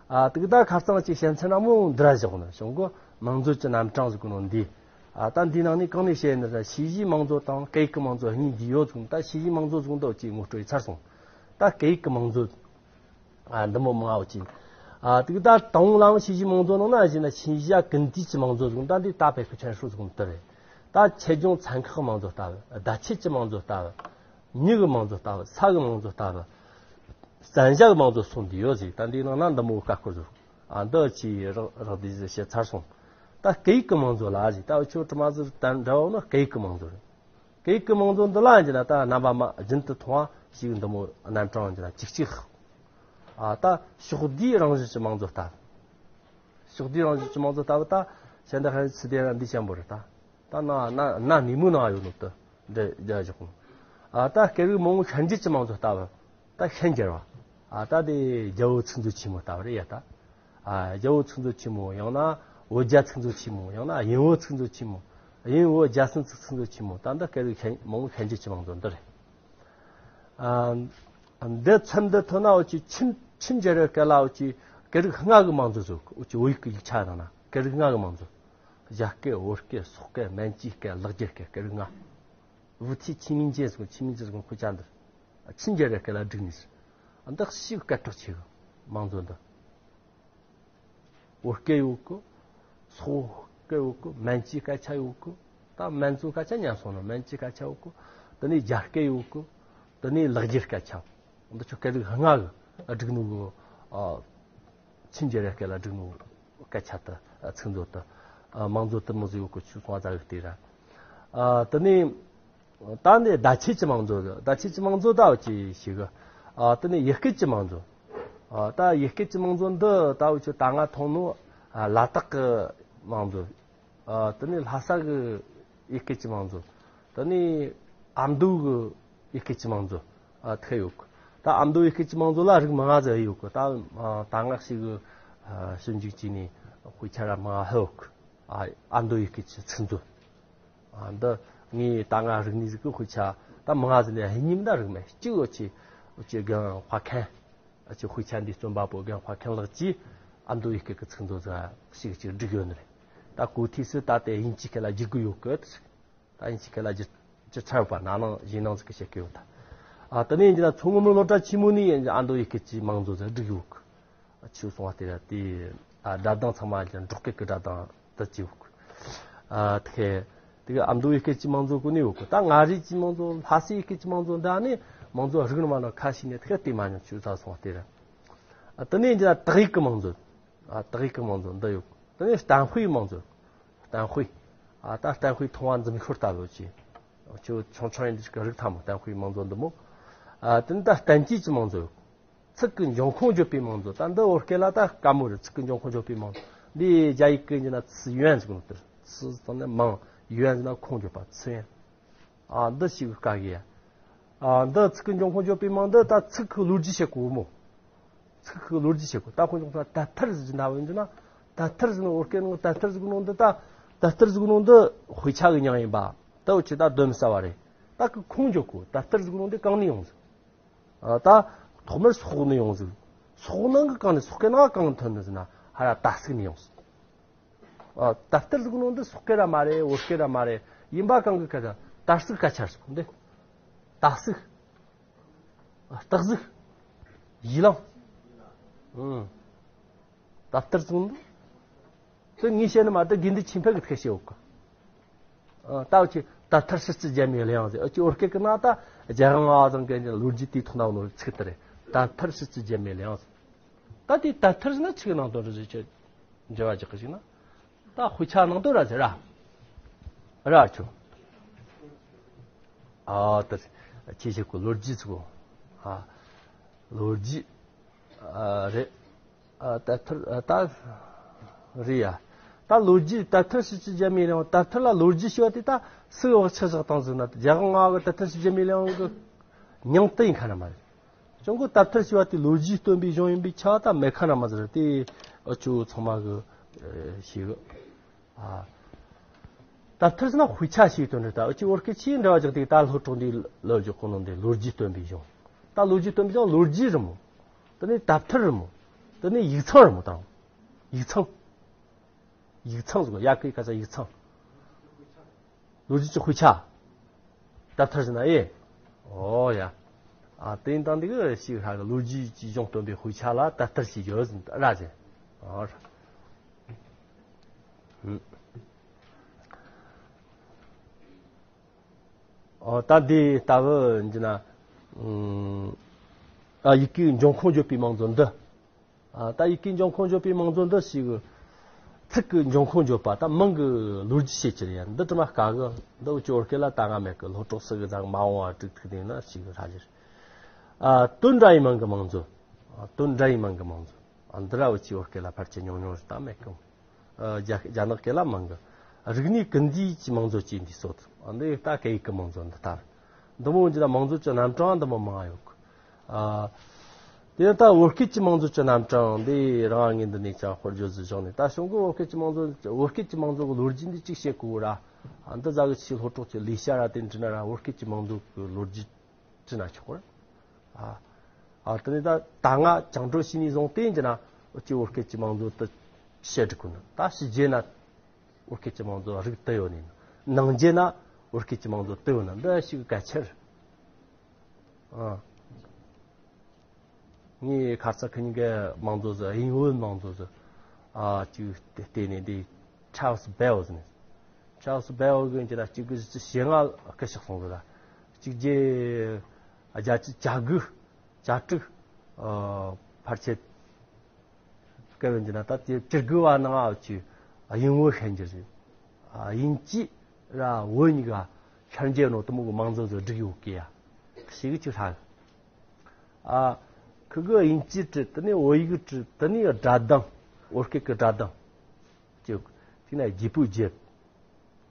ཨ། དེ་གི་ད་ཁ་རྩང་ཅིག་བཤད་ཚུལ་ན་མོ་འདི་ར་བཞག་ནི་བྱུང་གོ། མང་མཛོད་ཀྱི་རྣམ་གྲངས་ཟེར་གོ་ནོ་འདི། ཨ། ད་འདིའི་ནང་ནས་གང་ནས་བཤད་ནི་ཟེར་ན་ཕྱི་གཞིས་མང་གཙོ་དང་སྐད་ཡིག་གི་མང་གཙོ་གཉིས་འདུས་ཡོད་ཟེར་གོ་ནོ། ད་ཕྱི་གཞིས་མང་གཙོ་ཟེར་གོ་ནོ་འདི་འུ་ཅི་ངོ་སྤྲོད་ཡས་ཚར་སོང་། ད་སྐད་ཡིག་གི་མང་གཙོ། ཨ། འདི་མོ་མང་བ་ཅིག་ཨ། དེ་གི་ད་དང་པོ་ལའང་ཕྱི་གཞིས་མང་གཙོ་ནང་ན་ཡིན་ན་ཆིན་ཞ་ཀུན་ཏི་གི་མང་གཙོ་ཟེར་གོ་ནོ། ད་འདི་ད་བོད་ཀྱི་ཁྲན་ཧྲུའུ་ཟེར་གོ་ནོ་དེ་རེད། ད་ཆེད་སྦྱོང་ཚན་ཁག་མང་གཙོ་ལྟ་བུ། བརྡ་ཆད་ཀྱི་མང་གཙོ་ལྟ་བུ། མྱི་གི་མང་གཙོ་ལྟ་བུ། ས་གི་མང་གཙོ་ལྟ་བུ། བཙན་བྱ་གི་མང་གཙོ་གསུམ་འདུས་ཡོད་ཟེར། ད་འདིའི་ནང་ན་འདི་མོ་ཀ་ཀོར་ཟེར། ཨ། འདི་ཅི་རག་རག་འདི་ཟེར་བཤད་ཚར་སོང་། ད་སྐད་ཡིག་གི་མང་གཙོ་ལ་ཟེར། ད་འུ་ཆོ་གྲུ་མ་ཟེར་ད་འདྲ་བོ་ནི་སྐད་ཡིག་གི་མང་གཙོ་རེད། སྐད་ཡིག་གི་མང་གཙོ་འདི་ལ་ཡིན་ན་ད་རྣམ་པ་མ་རྒྱུན་དུ་མཐོང་བ་ཞིག་འདི་མོ་རྣམ་གྲངས་ཡིན་ན་གཅིག་གཅིག་ཨ་ད་ཕྱོགས་བསྡུས་རང་བཞིན་གྱི་མང་མཛོད་ལྟ་བུ། ཕྱོགས་བསྡུས་རང་བཞིན་གྱི་མང་མཛོད་ལྟ་བུ་ད་ཤན་དེ་ཧན་ཚི་དེ་ར་འདི་ཅན་པོ་རེད་ད། ད་ན་ན་ན་ནི་མུ་ན་ཡོད་ནོ་ད་འདི་རྒྱ་བཞག་ནོ། ཨ་ད་སྐད་རིགས་མང་བོ་ཤན་འབྱེད་ཀྱི་མང་མཛོད་ལྟ་བུ། ད་ཤན་སྦྱར་བ། ཨ་ད་དེ་རྒྱལ་པོ་ཚིག་མཛོད་ཆེན་མོ་ལྟ་བུ་རེད་ཡ་ད། ཨ་རྒྱལ་པོ་ཚིག་མཛོད་ཆེན་མོ། ཡང་ན་བོད་རྒྱ་ཚིག་མཛོད་ཆེན་མོ། ཡང་ན་དབྱིན་བོད་ཚིག་མཛོད་ཆེན་མོ། དབྱིན་བོད་རྒྱལ་སྲིད་ཚིག་མཛོད་ཆེན་མོ། ད་འདི་སྐད་རིགས་ཤན་མང་བོ་ཤན་འབྱེད་ཀྱི་མང་མཛོད་འདི་རེད། ཨ་འདི་ཚན་འདི་ཐོན་ན་འུ་ཅི་ཆིན་ཆིན་རྒྱལ་རབས་སྐད་ལ་འུ་ཅི་སྐད་རིགས་ལྔ་གི་མང་མཛོད་བཟོ། འུ་ཅི་བོད་ཡིག་གི་ཡིག་ཆ་ནང་ན་སྐད་རིགས་ལྔ་གི་མང་མཛོད། རྒྱ་སྐད། བོད་སྐད། སོག་སྐད། མན་ཇུའི་སྐད། ལེགས་སྦྱར་སྐད། སྐད་རིགས་ལྔ། 五体七民间 ཟེར་གོ། 七民间 ཟེར་གོ་ཁུ་ཅན་འདི། ཆིན་རྒྱལ་རབས་སྐད་ལ་བསྒྲིགས་ནས་ཟེར། འདི་ཞིག་སྐད་གྲགས་ཆེ་གི་མང་མཛོད་འདི། བོད་སྐད་ཡོད་གི། སོག་སྐད་ཡོད་གི། མན་ཇུའི་སྐད་ཆ་ཡོད་གི། ད་མན་ཇུའི་སྐད་ཆ་ཉམས་སོང་ན་མན་ཇུའི་སྐད་ཆ་ཡོད་གི། དེ་ནས་རྒྱ་སྐད་ཡོད་གི། དེ་ནས་ལེགས་སྦྱར་སྐད་ཆ། འདི་ཆོ་སྐད་རིགས་ལྔ་གི་བསྒྲིགས་ནོ་གི། ཨ་ཆིན་རྒྱལ་རབས་སྐད་ལ་བསྒྲིགས་ནོ་སྐད་ཆ་དེ། ཚིག་མཛོད་དེ། ཨ་མང་མཛོད་དེ་མོ་ཟིག་ཡོད་གི། ཆུ་སོང་བ་ཙ་གི་དེ་ར། ཨ་དེ་ནས། ད་ནི་བརྡ་ཆད་ཀྱི་མང་མཛོད། བརྡ་ཆད་ཀྱི་མང་མཛོད་ད་འུ་ཅི་ཞིག་ཨ་དེ་ནི་ཡུལ་སྐད་ཀྱི་མང་མཛོད། ཨ་ད་ཡུལ་སྐད་ཀྱི་མང་མཛོད་འདི་ད་འུ་ཅི་ད་ང་མཐོང་ནོ། ཨ་ལ་དྭགས་ཀྱི་མང་མཛོད། ཨ་དེ་ནི་ལྷ་ས་གི་ཡུལ་སྐད་ཀྱི་མང་མཛོད། དེ་ནི་ཨ་མདོ་གི་ཡུལ་སྐད་ཀྱི་མང་མཛོད། ཨ་ཐེ་ཡོད་གི། ད་ཨ་མདོ་ཡུལ་སྐད་ཀྱི་མང་མཛོད་ལ་རིགས་མང་ང་ཟིག་ཡོད་གི། ད་ཨ་ད་ང་ཞིག་གི་ཨ་ཞིབ་འཇུག་བྱས་ནས་དཔེ་ཆ་ར་མང་ང་ཧ་ཡོད་གི། ཨ་ཨ་མདོ་ཡུལ་སྐད་ཀྱི་ཚིག་མཛོད། ཨ་འདི་ངས་ད་ང་རིག་གནས་ཟིག་གི་དཔེ་ཆ་ད་མང་ང་ཟིག་ལས་ཧ་ཉིམ་ད་རིག་མེད། གཅིག་འུ་ཅི་འུ་ཅི་རྒན་དཔའ་མཁན། འུ་ཅི་དཔེ་ཆ་འདི་རྩོམ་པ་པོ་རྒན་དཔའ་མཁན་ལགས་ཀྱིས་ཨ་མདོ་ཡུལ་སྐད་ཀྱི་ཚིག་མཛོད་ཟིག་ཞིག་ཅིག་བསྒྲིགས་ཡོད་ནི་རེད། ད་གོ་ཐོས་སུ་ད་དེ་དབྱིན་ཇིའི་སྐད་ལ་བསྒྱུར་གི་ཡོད་གི། ད་དབྱིན་ཇིའི་སྐད་ལ་བསྒྱུར་བསྒྱུར་ཚར་ཡོད་པ། ན་ནིང་གཞེས་ནིང་ཟིག་གི་བཤད་གི་ཡོད་ད། ཨ་དེ་ནས་ཡིན་ན་མཚོ་སྔོན་མི་སློབ་གྲྭ་ཆེན་མོ་ནས་ཨ་མདོ་ཡུལ་སྐད་ཀྱི་མང་མཛོད་ཟིག་བསྒྲིགས་ཡོད་གི། ཆུ་སོང་བ་དེ་ར་དེ། ཨ་སྒྲ་གདངས་ཚང་མ་ཀྱང་འབྲོག་སྐད་ཀྱི་སྒྲ་གདངས་དུ་བཅུག་ཨ་དེ་དེ་ག་ཨ་མདོ་ཡུལ་སྐད་ཀྱི་མང་མཛོད་གོ་ནས་ཡོད་གི། ད་མངའ་རིས་ཀྱི་མང་མཛོད། ལྷ་སའི་ཡུལ་སྐད་ཀྱི་མང་མཛོད། འདི་ནི་མང་མཛོད་རིགས་ནི་མ་ནོ་ཁ་ཤས་ནས་དེ་ག་དེ་མ་ཉམས་ཆུ་ས་སོང་བ་དེ་ར། ཨ་དེ་ནས་འདི་ན་དག་ཡིག་གི་མང་མཛོད། ཨ་དག་ཡིག་གི་མང་མཛོད་འདི་ཡོད་གི། དེ་ནས་གཏམ་དཔེའི་མང་མཛོད། གཏམ་དཔེ། ཨ་ད་གཏམ་དཔེ་མཐོང་བ་འཛུམ་ཤོར་ལྟ་བུ་ཅིག་ཆུ་ཆུང་ཆུང་ཡིན་འདི་ཅིག་རིགས་ཐ་མོ་གཏམ་དཔེའི་མང་མཛོད་འདི་མོ། ཨ་དེ་ནས་ད་བསྟན་བཅོས་ཀྱི་མང་མཛོད། ཚིག་གི་འབྱུང་ཁུངས་བརྗོད་པའི་མང་མཛོད། ད་འདི་བོད་སྐད་ལ་ད་དཀའ་མོ་རེད། ཚིག་གི་འབྱུང་ཁུངས་བརྗོད་པའི་མང་མཛོད། འདི་རྒྱ་ཡིག་གི་ཡིན་ན་词源ཟེར་གོ་ནོ་དེ་རེད། 词ཟེར་ན་མིང་། 源ཟེར་ན་ཁུངས་བརྗོད་པ། 词源། ཨ་འདི་ཞིག་དཀའ་གི་ཡ། ཨ་འདི་ཚིག་གི་འབྱུང་ཁུངས་བརྗོད་པའི་མིང་འདི་ད་ཚིག་གི་ལོ་རྒྱུས་བཤད་གོ་མོ། ཚིག་གི་ལོ་རྒྱུས་བཤད་གོ། ད་ཁོང་ཚོ་དེབ་ཐེར་ཟེར་གྱི་འདྲ་བོ་ཡིན་རྒྱུ་ན། དེབ་ཐེར་ཟེར་ན་བོད་སྐད་ནང་དེབ་ཐེར་ཟེར་གོ་ནོ་འདི་ད། དེབ་ཐེར་ཟེར་གོ་ནོ་འདི་དཔེ་ཆ་གི་མྱིང་ཡིན་པ། ད་འུ་ཅི་ད་གདོན་མི་ཟ་བ་རེད། ད་གི་ཁུངས་བརྗོད་གོ། དེབ་ཐེར་ཟེར་གོ་ནོ་འདི་གང་ནས་ཡོང་ཟིག་ཨ་ད་ཐོག་མར་སོག་ནས་ཡོང་ཟིག་སོག་ནང་གི་གང་ནས། སོག་སྐད་ནང་གང་ཐོན་ནི་ཟེར་ན་ཧ་ར་ད་ཟིག་ནས་ཡོང་ཟིག་ཨ་དེབ་ཐེར་ཟེར་གོ་ནོ་འདི་སོག་སྐད་ར་མ་རེད། བོད་སྐད་ར་མ་རེད། ཡིན་པ་གང་གི་སྐད་ཆ། ད་ཟིག་སྐད་ཆ་ཟིག་འདི། ད་ཟིག་ད་ཟིག་ཡིད་ལང་། ཨང་། དེབ་ཐེར་ཟེར་གོ་ནོ་འདི། དེ་ངས་བཤད་ནི་མ་དེ་དགེ་འདུན་ཆོས་འཕེལ་གི་ཐུགས་བཤད་ཡོད་གི། ཨ་ད་འུ་ཅི་དེབ་ཐེར་ཕྱི་སྤྱི་རྒྱལ་མོའི་གླེང་ཟེར། འུ་ཅི་བོད་སྐད་གི་ནང་ད་རྒྱལ་དབང་ལྔ་པ་ཚང་གི་ལོ་རྒྱུས་དེའི་ཐོག་ན་ཡོད་ནོ་ཚིག་དེ་རེད། དེབ་ཐེར་ཕྱི་སྤྱི་རྒྱལ་མོའི་གླེང་ཟེར། ད་དེ་དེབ་ཐེར་ཟེར་ན་ཚིག་ནང་དོན་རེད་ཟེར་ཆེ། འགྲེལ་བ་རྒྱག་གི་ཞིག་ན། ད་དཔེ་ཆ་ནང་དོན་ར་ཟེར་ར། ར་ཆོ། ཨ་ད་ཁྱེད་ཞིག་གི་ལོ་རྒྱུས་ཚོ། ཨ་ལོ་རྒྱུས། ཨ་རེད། ཨ་དེབ་ཐེར། ཨ་ད་རེད་ཡ། ད་ལོ་རྒྱུས་དེབ་ཐེར་ཕྱི་སྤྱི་རྒྱལ་མོའི་གླེང་། དེབ་ཐེར་ལ་ལོ་རྒྱུས་ཞེས་པ་དེ་ད་སུ་གི་བག་ཆགས་བཞག་བཏང་ཟིག་ན། རྒྱལ་དབང་ལྔ་པ་གི་དེབ་ཐེར་ཕྱི་སྤྱི་རྒྱལ་མོའི་གླེང་གི་མྱིང་དེ་ཡིན་ཁ་ན་མ་རེད། ཅུང་གོ་དེབ་ཐེར་ཞེས་པ་དེ་ལོ་རྒྱུས་སྟོན་པའི་གཞུང་ཡིན་པའི་ཆ་ད་མེད་ཁ་ན་མ་ཟེར་དེ། འུ་ཆོ་ཚང་མ་གི་ཤེས་གི། ཨ་དེབ་ཐེར་ཟེར་ན་དཔེ་ཆ་ཞིག་དོན་རེད། ད་འུ་ཆོ་བོད་སྐད་ཆེས་འགྲེལ་བ་རྒྱག་དུས་ད་སློབ་གྲོགས་འདིས་ལབ་རྒྱུ་གོ་ནོ་འདི་ལོ་རྒྱུས་སྟོན་པའི་གཞུང་། ད་ལོ་རྒྱུས་སྟོན་པའི་གཞུང་ལོ་རྒྱུས་རེད་མོ། དེ་ནས་དེབ་ཐེར་རེད་མོ། དེ་ནས་ཡིག་ཚང་རེད་མོ། ད་ཡིག་ཚང་། ཡིག་ཚང་ཟེར་གོ། ཡ་གི་ཁ་ས་ཡིག་ཚང་། ལོ་རྒྱུས་ཀྱི་དཔེ་ཆ། དེབ་ཐེར་ཟེར་ན་ཨེ། ཨོ་ཡ། ཨ་དེ་ཡིན་དང་འདི་གི་ཞིག་ཧ་གི་ལོ་རྒྱུས་ཀྱི་གཞུང་སྟོན་པའི་དཔེ་ཆ་ལ་དེབ་ཐེར་ཞེས་བརྗོད་ཟིན་ར་ཟེར། ཨོ་ར། ཨོ་ད་འདི་ལྟ་བུ་ཡིན་ན། ཨ་ཡི་གེའི་འབྱུང་ཁུངས་བརྗོད་པའི་མང་མཛོད་འདི། ཨ་ད་ཡི་གེའི་འབྱུང་ཁུངས་བརྗོད་པའི་མང་མཛོད་འདི་ཞིག་གི་ཚིག་གི་འབྱུང་ཁུངས་བརྗོད་པ། ད་མིང་གི་ལོ་རྒྱུས་བཤད་ཀྱི་རེད་ཡ། འདི་དྲི་མ་དཀའ་གི། འདི་འུ་ཅོ་བོད་སྐད་ལ་ད་ང་མེད་གི། སློབ་གྲོགས་སུ་གི་ཙང་མ་འོང་བ་དྲུག་ཐུག་དེ་ན་ཞིག་གི་ཧྲ་ལེར། ཨ་དོན་འདྲ་ཡི་མིང་གི་མང་མཛོད། དོན་འདྲ་ཡི་མིང་གི་མང་ཚོ། འདི་ར་བོ་ཆི་བོད་སྐད་ལ་ཕལ་ཆེར་ཉུང་ཉུང་རེད་ད་མེད་གི། རྒྱ་རྒྱ་ནག་སྐད་ལ་མང་གི། རིག་གནས་ཀུན་འདུས་ཀྱི་མང་གཙོ་ཅེས་འདི་སོགས། འདི་ད་སྐད་ཡིག་གི་མང་གཙོ་འདི་ལྟར། འདི་མོ་འདི་ལ་མང་གཙོ་གྱི་རྣམ་གྲངས་འདི་མོ་མང་ཡོད་གི། ཨ། དེ་ད་བོད་སྐད་ཀྱི་མང་གཙོ་གྱི་རྣམ་གྲངས་འདི་རང་ངས་འདི་ནས་ཀྱང་དཔེར་བརྗོད་ཟིག་བཞག་ནས། ད་བྱུང་གི་བོད་སྐད་ཀྱི་མང་གཙོ་བོད་སྐད་ཀྱི་མང་གཙོ་གི་ལོ་རྒྱུས་འདི་གཅིག་བཤད་དགོས་ར། འདི་ཟ་གི་ཆེས་སློབ་གྲོགས་ཀྱི་ལས་བྱ་ར་དེ་འདྲི་ན་ར་བོད་སྐད་ཀྱི་མང་གཙོ་གི་ལོ་རྒྱུས་བྲིས་ན་ཆོག་གི་ར། ཨ། ཨ། དེ་ནས་ད་ད་ང་བཅིངས་འགྲོལ་བྱས་ནས་བཟུང་སྟེ་འདི་ན་འུ་ཅི་བོད་སྐད་ཀྱི་མང་གཙོ་དེ་བཤད་འགྲིག་གི་ན། ད་ཕྱི་རྒྱལ་ན་བོད་སྐད་ཀྱི་མང་གཙོ་རིགས་དེ་ཡོད་ནི། ནང་རྒྱལ་ན་བོད་སྐད་ཀྱི་མང་གཙོ་དེ་ཡོད་ན་འདི་ཞིག་གལ་ཆེར། ཨ། ངའི་ཁ་ཚ་ཁི་ཉིན་གི་མང་གཙོ་ཟིག་དབྱིན་བོད་མང་གཙོ་ཟིག་ཨ། ཅིག་དེ་བལྟས་ནས་འདི་Charles Bell ཟེར་ནས། Charles Bell གི་འདི་ལ་གཅིག་དགུ་བཞི་བཅུ་ཞེ་ལྔ་སྐུ་གཤེགས་སོང་ཟིག་ར། གཅིག་བརྒྱད་བརྒྱད་ཅུ་གྱ་དགུ་གྱ་དྲུག་ཨ། ཕལ་ཆེར་སྐབས་ཡིན་གྱི་ན། ད་དེ་བཅུ་དགུ་བ་ནང་ཨ་ཅི་དབྱིན་བོད་ཤན་འབྱེད་ཟེར། ཨ། དབྱིན་ཇི་ར་བོད་གཉིས་ཀ་ཤན་འབྱེད་ནོ་དེ་མོ་གི་མང་གཙོ་ཟིག་བསྒྲིགས་ཡོད་ཀི་ཡ། ཞེ་གི་ཅིག་ཧྲ་གི། ཨ། ཁི་གི་དབྱིན་ཇི་བྲིས། དེ་ནས་བོད་ཡིག་བྲིས། དེ་ནས་སྒྲ་གདངས། བོད་སྐད་ཀྱི་སྒྲ་གདངས་ཅིག་དེ་ནས་བརྗེ་པོ་བརྒྱབ།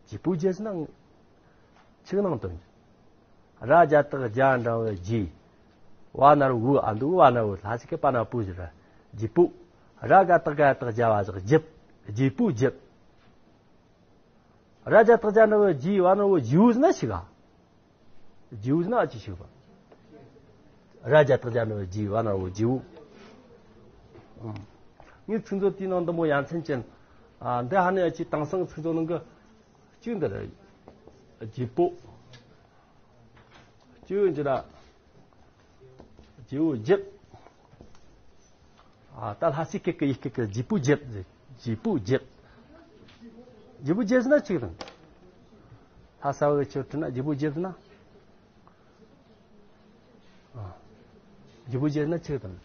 བརྗེ་པོ་བརྒྱབ་ཟེར་ན་ཆིག་ནང་དོན། ར་རྒྱ་བཏགས་རྒྱ་འདྲ་བའི་རྗེ། བ་ན་རོ་བོ། ཨ། འདུག་བ་ན་བོ། ལྷ་ཞིག་གི་པ་ན་པོ་ཞིག་ར། བརྗེ་པོ། ར་ག་བཏགས་རྒ་བཏགས་རྒྱ་བ་ཞིག་བརྒྱབ། བརྗེ་པོ་བརྒྱབ། ར་རྒྱ་བཏགས་རྒྱ་འདྲ་བའི་རྗེ། བ་ན་རོ་བོ། རྗེ་བོ་ཟེར་ན་ཆི་ག། རྗེ་བོ་ཟེར་ན་ཨ་ཅི་ཞིག་པ། ར་རྒྱ་བཏགས་རྒྱ་འདྲ་བའི་རྗེ། བ་ན་རོ་བོ། རྗེ་བོ། ཨང་། ངའི་ཚིག་མཛོད་དེའི་ནང་འདི་མོ་ཡ་མཚན་ཅན། ཨ། འདི་ཧ་ནི་ཨ་ཅི་དེང་སང་གི་ཚིག་མཛོད་ནང་གི་གཅིག་འདི་རེད། བརྗེ་པོ། གཅིག་འདི་ར། བརྗེ་པོ་བརྒྱབ། ཨ། ད་ལྷ་སའི་སྐད་ཀྱི་ཡི་གེ་གི་བརྗེ་པོ་བརྒྱབ་ཟེར། བརྗེ་པོ་བརྒྱབ། བརྗེ་པོ་བརྒྱབ་ཟེར་ན་ཆི་དང་། ལྷ་ས་བའི་ཆོས་བྲིས་ན་བརྗེ་པོ་བརྒྱབ་ཟེར་ན། ཨ། བརྗེ་པོ་བརྒྱབ་ཟེར་ན་ཆི་དང་།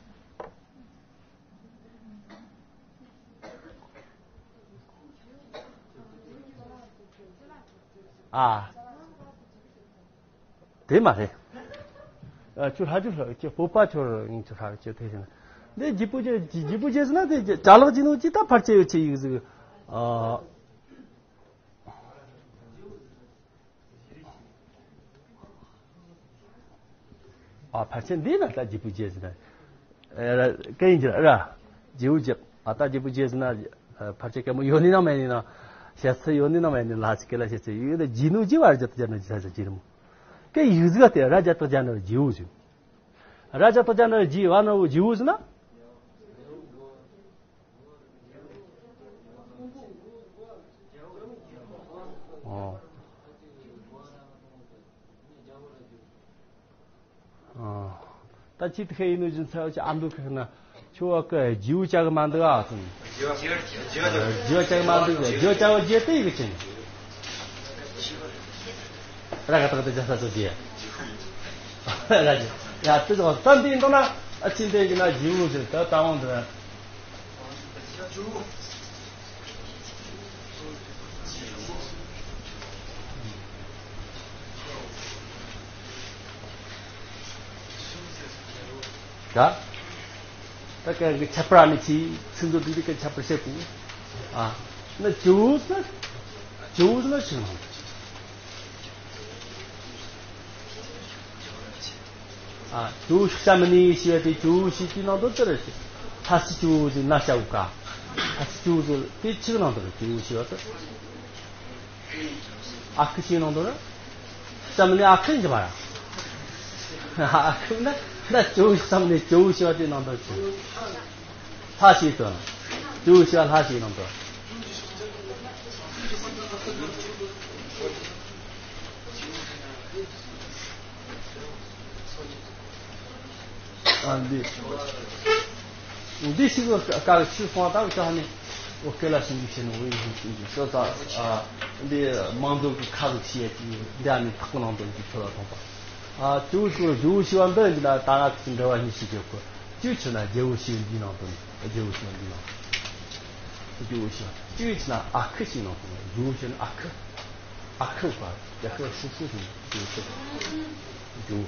ཨ། དེ་མ་རེད། ཨ། ཁྱོད་ཧ་ཅང་ལྷག་ཁྱོད་སྤོབས་པ་ཁྱོད་ཡིན་ཁྱོད་ཧ་ཁྱོད་དེ་བཞིན། འདི་བརྗེ་པོ་བརྒྱབ། བརྗེ་པོ་བརྒྱབ་ཟེར་ན་དེ་ཅ་ལག་བརྗེ་ནོ་ཅི་ད་ཕལ་ཆེར་ཡོད་ཆེ་ཡིག་ཟིག་ཨ། ཨ། ཕལ་ཆེར་འདི་ན་ད་བརྗེ་པོ་བརྒྱབ་ཟེར་ན། ཨ། སྐད་ཡིན་གྱི་ར། བརྗེ་པོ་བརྒྱབ། ཨ། ད་བརྗེ་པོ་བརྒྱབ་ཟེར་ན། ཨ། ཕལ་ཆེར་སྐད་མོ་ཡོད་ནི་ན་མེད་ནི་ན། བཤད་ཚུལ་ཡོད་ནི་ན་མེད་ནི། ལྷ་ཆི་སྐད་ལ་བཤད་ཚུལ་ཡོད་ན། བརྗེ་ནོ་ཅི། བ་ར་རྒྱ་བཏགས་རྒྱ་ན་རོ་བརྗེ་ས་ཆ་བརྗེ་ནོ། སྐད་ཡིག་ཟིག་སྟེ་ར་རྒྱ་བཏགས་རྒྱ་ན་རོ་བརྗེ་བོ་ཟེར། ར་རྒྱ་བཏགས་རྒྱ་ན་རོ་རྗེ། བ་ན་རོ་བོ། བརྗེ་བོ་ཟེར་ན། ཨོ། ཨོ། ད་ཅི་ཐད་ཡིན་ནོ་ཅི་ཚ་ཅི་ཨ་མདོ་ཁ་ན་ཁྱོད་བ་ཀ་རྗེ་བོ་ཅག་མ་འདུག་ཨ་ཐུང་། རྗེ་བ་ཅག་མ་འདུག་རྗེ་བ་ཅག་བ་རྗེ་དེ་ཡི་གི་ཅན། ར་ག་བཏགས་རྒྱ་ས་ཚོ་རྗེ། ར་རྒྱ། ཡ་དེ་ཚོ་ཙམ་དེ་ཡིན་དོ་ན་ཨ་ཅི་འདྲ་ཡིན་ན་རྗེ་བོ་ཟེར་ད་ད་འོང་དུ། ད། ད་ག་གི་ཁྱད་པར་ཨ་ནི་ཅི་ཚིག་མཛོད་འདི་འདི་གི་ཁྱད་པར་བཤད་དགོས། ཨ། ན་ཇོ་བོ་ཟེར་ན། ཇོ་བོ་ཟེར་ན་ཆི་ན། ཨ། ཇོ་བོ་ཞིག་ས་མི་ནི་ཞེས་པ་དེ་ཇོ་བོ་ཞིག་དེའི་ནང་དུ་དེ་རེད། ལྷ་སའི་ཇོ་བོ་ཟེར་ན་བྱ་བོ་ཀ་ལྷ་སའི་ཇོ་བོ་ཟེར་དེ་ཆི་ནང་དུ་རེད། ཇོ་བོ་ཞེས་པ་དེ། ཨ་ཁུ་ཞིག་ནང་དུ་རེད། ས་མི་ནི་ཨ་ཁུ་འཇི་མ་ར། ཨ་ཁུ་ན་ན་ཇོ་བོ་ཞིག་ས་མི་ནི་ཇོ་བོ་ཞེས་པ་དེའི་ནང་དུ་ཆི། ལྷ་ཞིག་དང་། ཇོ་བོ་ཞེས་པ་ལྷ་ཞིག་ནང་དུ། ཨ་འདི། འདི་ཞིག་གི་སྐབས་ཆུ་སོང་བ་དང་ཅག་ནི་འོ་སྐད་ལ་ཞིབ་འཇུག་བྱས་ནས་འོ་ཡིན་ཞིབ་འཇུག་ཤོ་ས། ཨ་འདི་མང་ཚོགས་ཀྱི་ཁ་ལ་བཤད་ཀྱི་འདི་ཨ་ནི་ཐག་པ་ནང་དུ་འདི་ཁྱོད་ལ་མཐོང་པ། ཨ་ཇོ་བོ་ཞེས་པ་ཇོ་བོ་ཞེས་པ་འདི་འདི་ན་ད་ང་ཚོ་འབྲེལ་བ་གཉིས་ཤིག་ཡོད་གི། གཅིག་བྱས་ན་རྒྱལ་བོ་ཞེས་པ་འདི་ནང་དུ་ནི་རྒྱལ་བོ་ཞེས་པ་འདི་ནང་། རྒྱལ་བོ་ཞེས་པ་གཅིག་བྱས་ན་ཨ་ཁུ་ཞིག་ནང་དུ་ནི་རྒྱལ་བོ་ཞེས་ན་ཨ་ཁུ། ཨ་ཁུ་བ་རྒྱ་ཁུ་ཧྲུ་ཧྲུ་ཞིག་རྒྱལ་བོ་ཞེས་པ་རྒྱལ་བོ།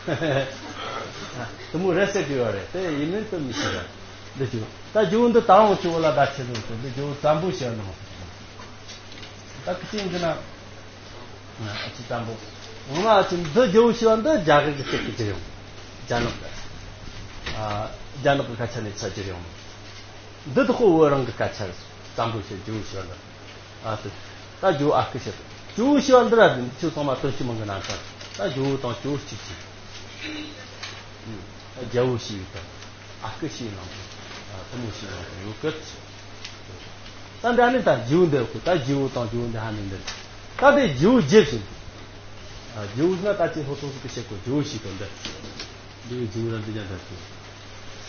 དེ་མོ་རེད་ཟེར་གི་ཡོད་རེད། དེ་ཡིན་མིན་དུ་མི་ཤེས་ར། འདི་ཅུ་ད་ཇོ་བོ་འདི་དང་ཅུ་བོ་ལ་བརྡ་ཆད་འདུག་ཟེར། འདི་ཇོ་བོ་བཙན་པོ་ཞེས་ནོ། ད་ཁི་ཅིང་གི་ན། ཨ་ཅི་བཙན་པོ། འོ་ན་ཨ་ཅི་འདི་ཇོ་བོ་ཞེས་པ་འདི་རྒྱ་གར་གྱི་སྐད་ཀྱི་བསྒྱུར་ཡོང་། རྒྱ་ནག་གི། ཨ། རྒྱ་ནག་གི་སྐད་ཆ་ནས་ཚུར་བསྒྱུར་ཡོང་། འདི་དག་བོད་རང་གི་སྐད་ཆ་རེད། བཙན་པོ་ཞེས་ཇོ་བོ་ཞེས་པ་འདི། ཨ་ཙི། ད་ཇོ་བོ་ཨ་ཁུ་ཞེས། ཇོ་བོ་ཞེས་པ་འདི་ར་འདི་ཁྱོད་ཚང་མ་དོན་གཅིག་མིང་གི་རྣམ་གྲངས། ད་ཇོ་བོ་དང་ཇོ་བོ་གཅིག་གཅིག་ཨུམ། ད་རྒྱལ་བོ་ཞེས་པའི་དང་། ཨ་ཁུ་ཞེས་ནང་དུ། ཨ། བུ་མོ་ཞེས་ནང་དུ་ཡོད་གི། ད་འདྲ་ནི་ད་ཇོ་བོ་འདི་ཁུ། ད་ཇོ་བོ་དང་ཇོ་བོ་འདི་ཧ་ནི་འདི། ད་དེ་ཇོ་བོ་རྗེ་ཞིག་ཨ། ཇོ་བོ་ན་ད་ཅི་ཧོ་ཐོ་སུ་གི་ཤེས་གོ། ཇོ་བོ་ཞེས་པ་འདི། འདི་གི་ཇོ་བོ་ལ་འདི་ཀྱང་འདྲ་ཞིག་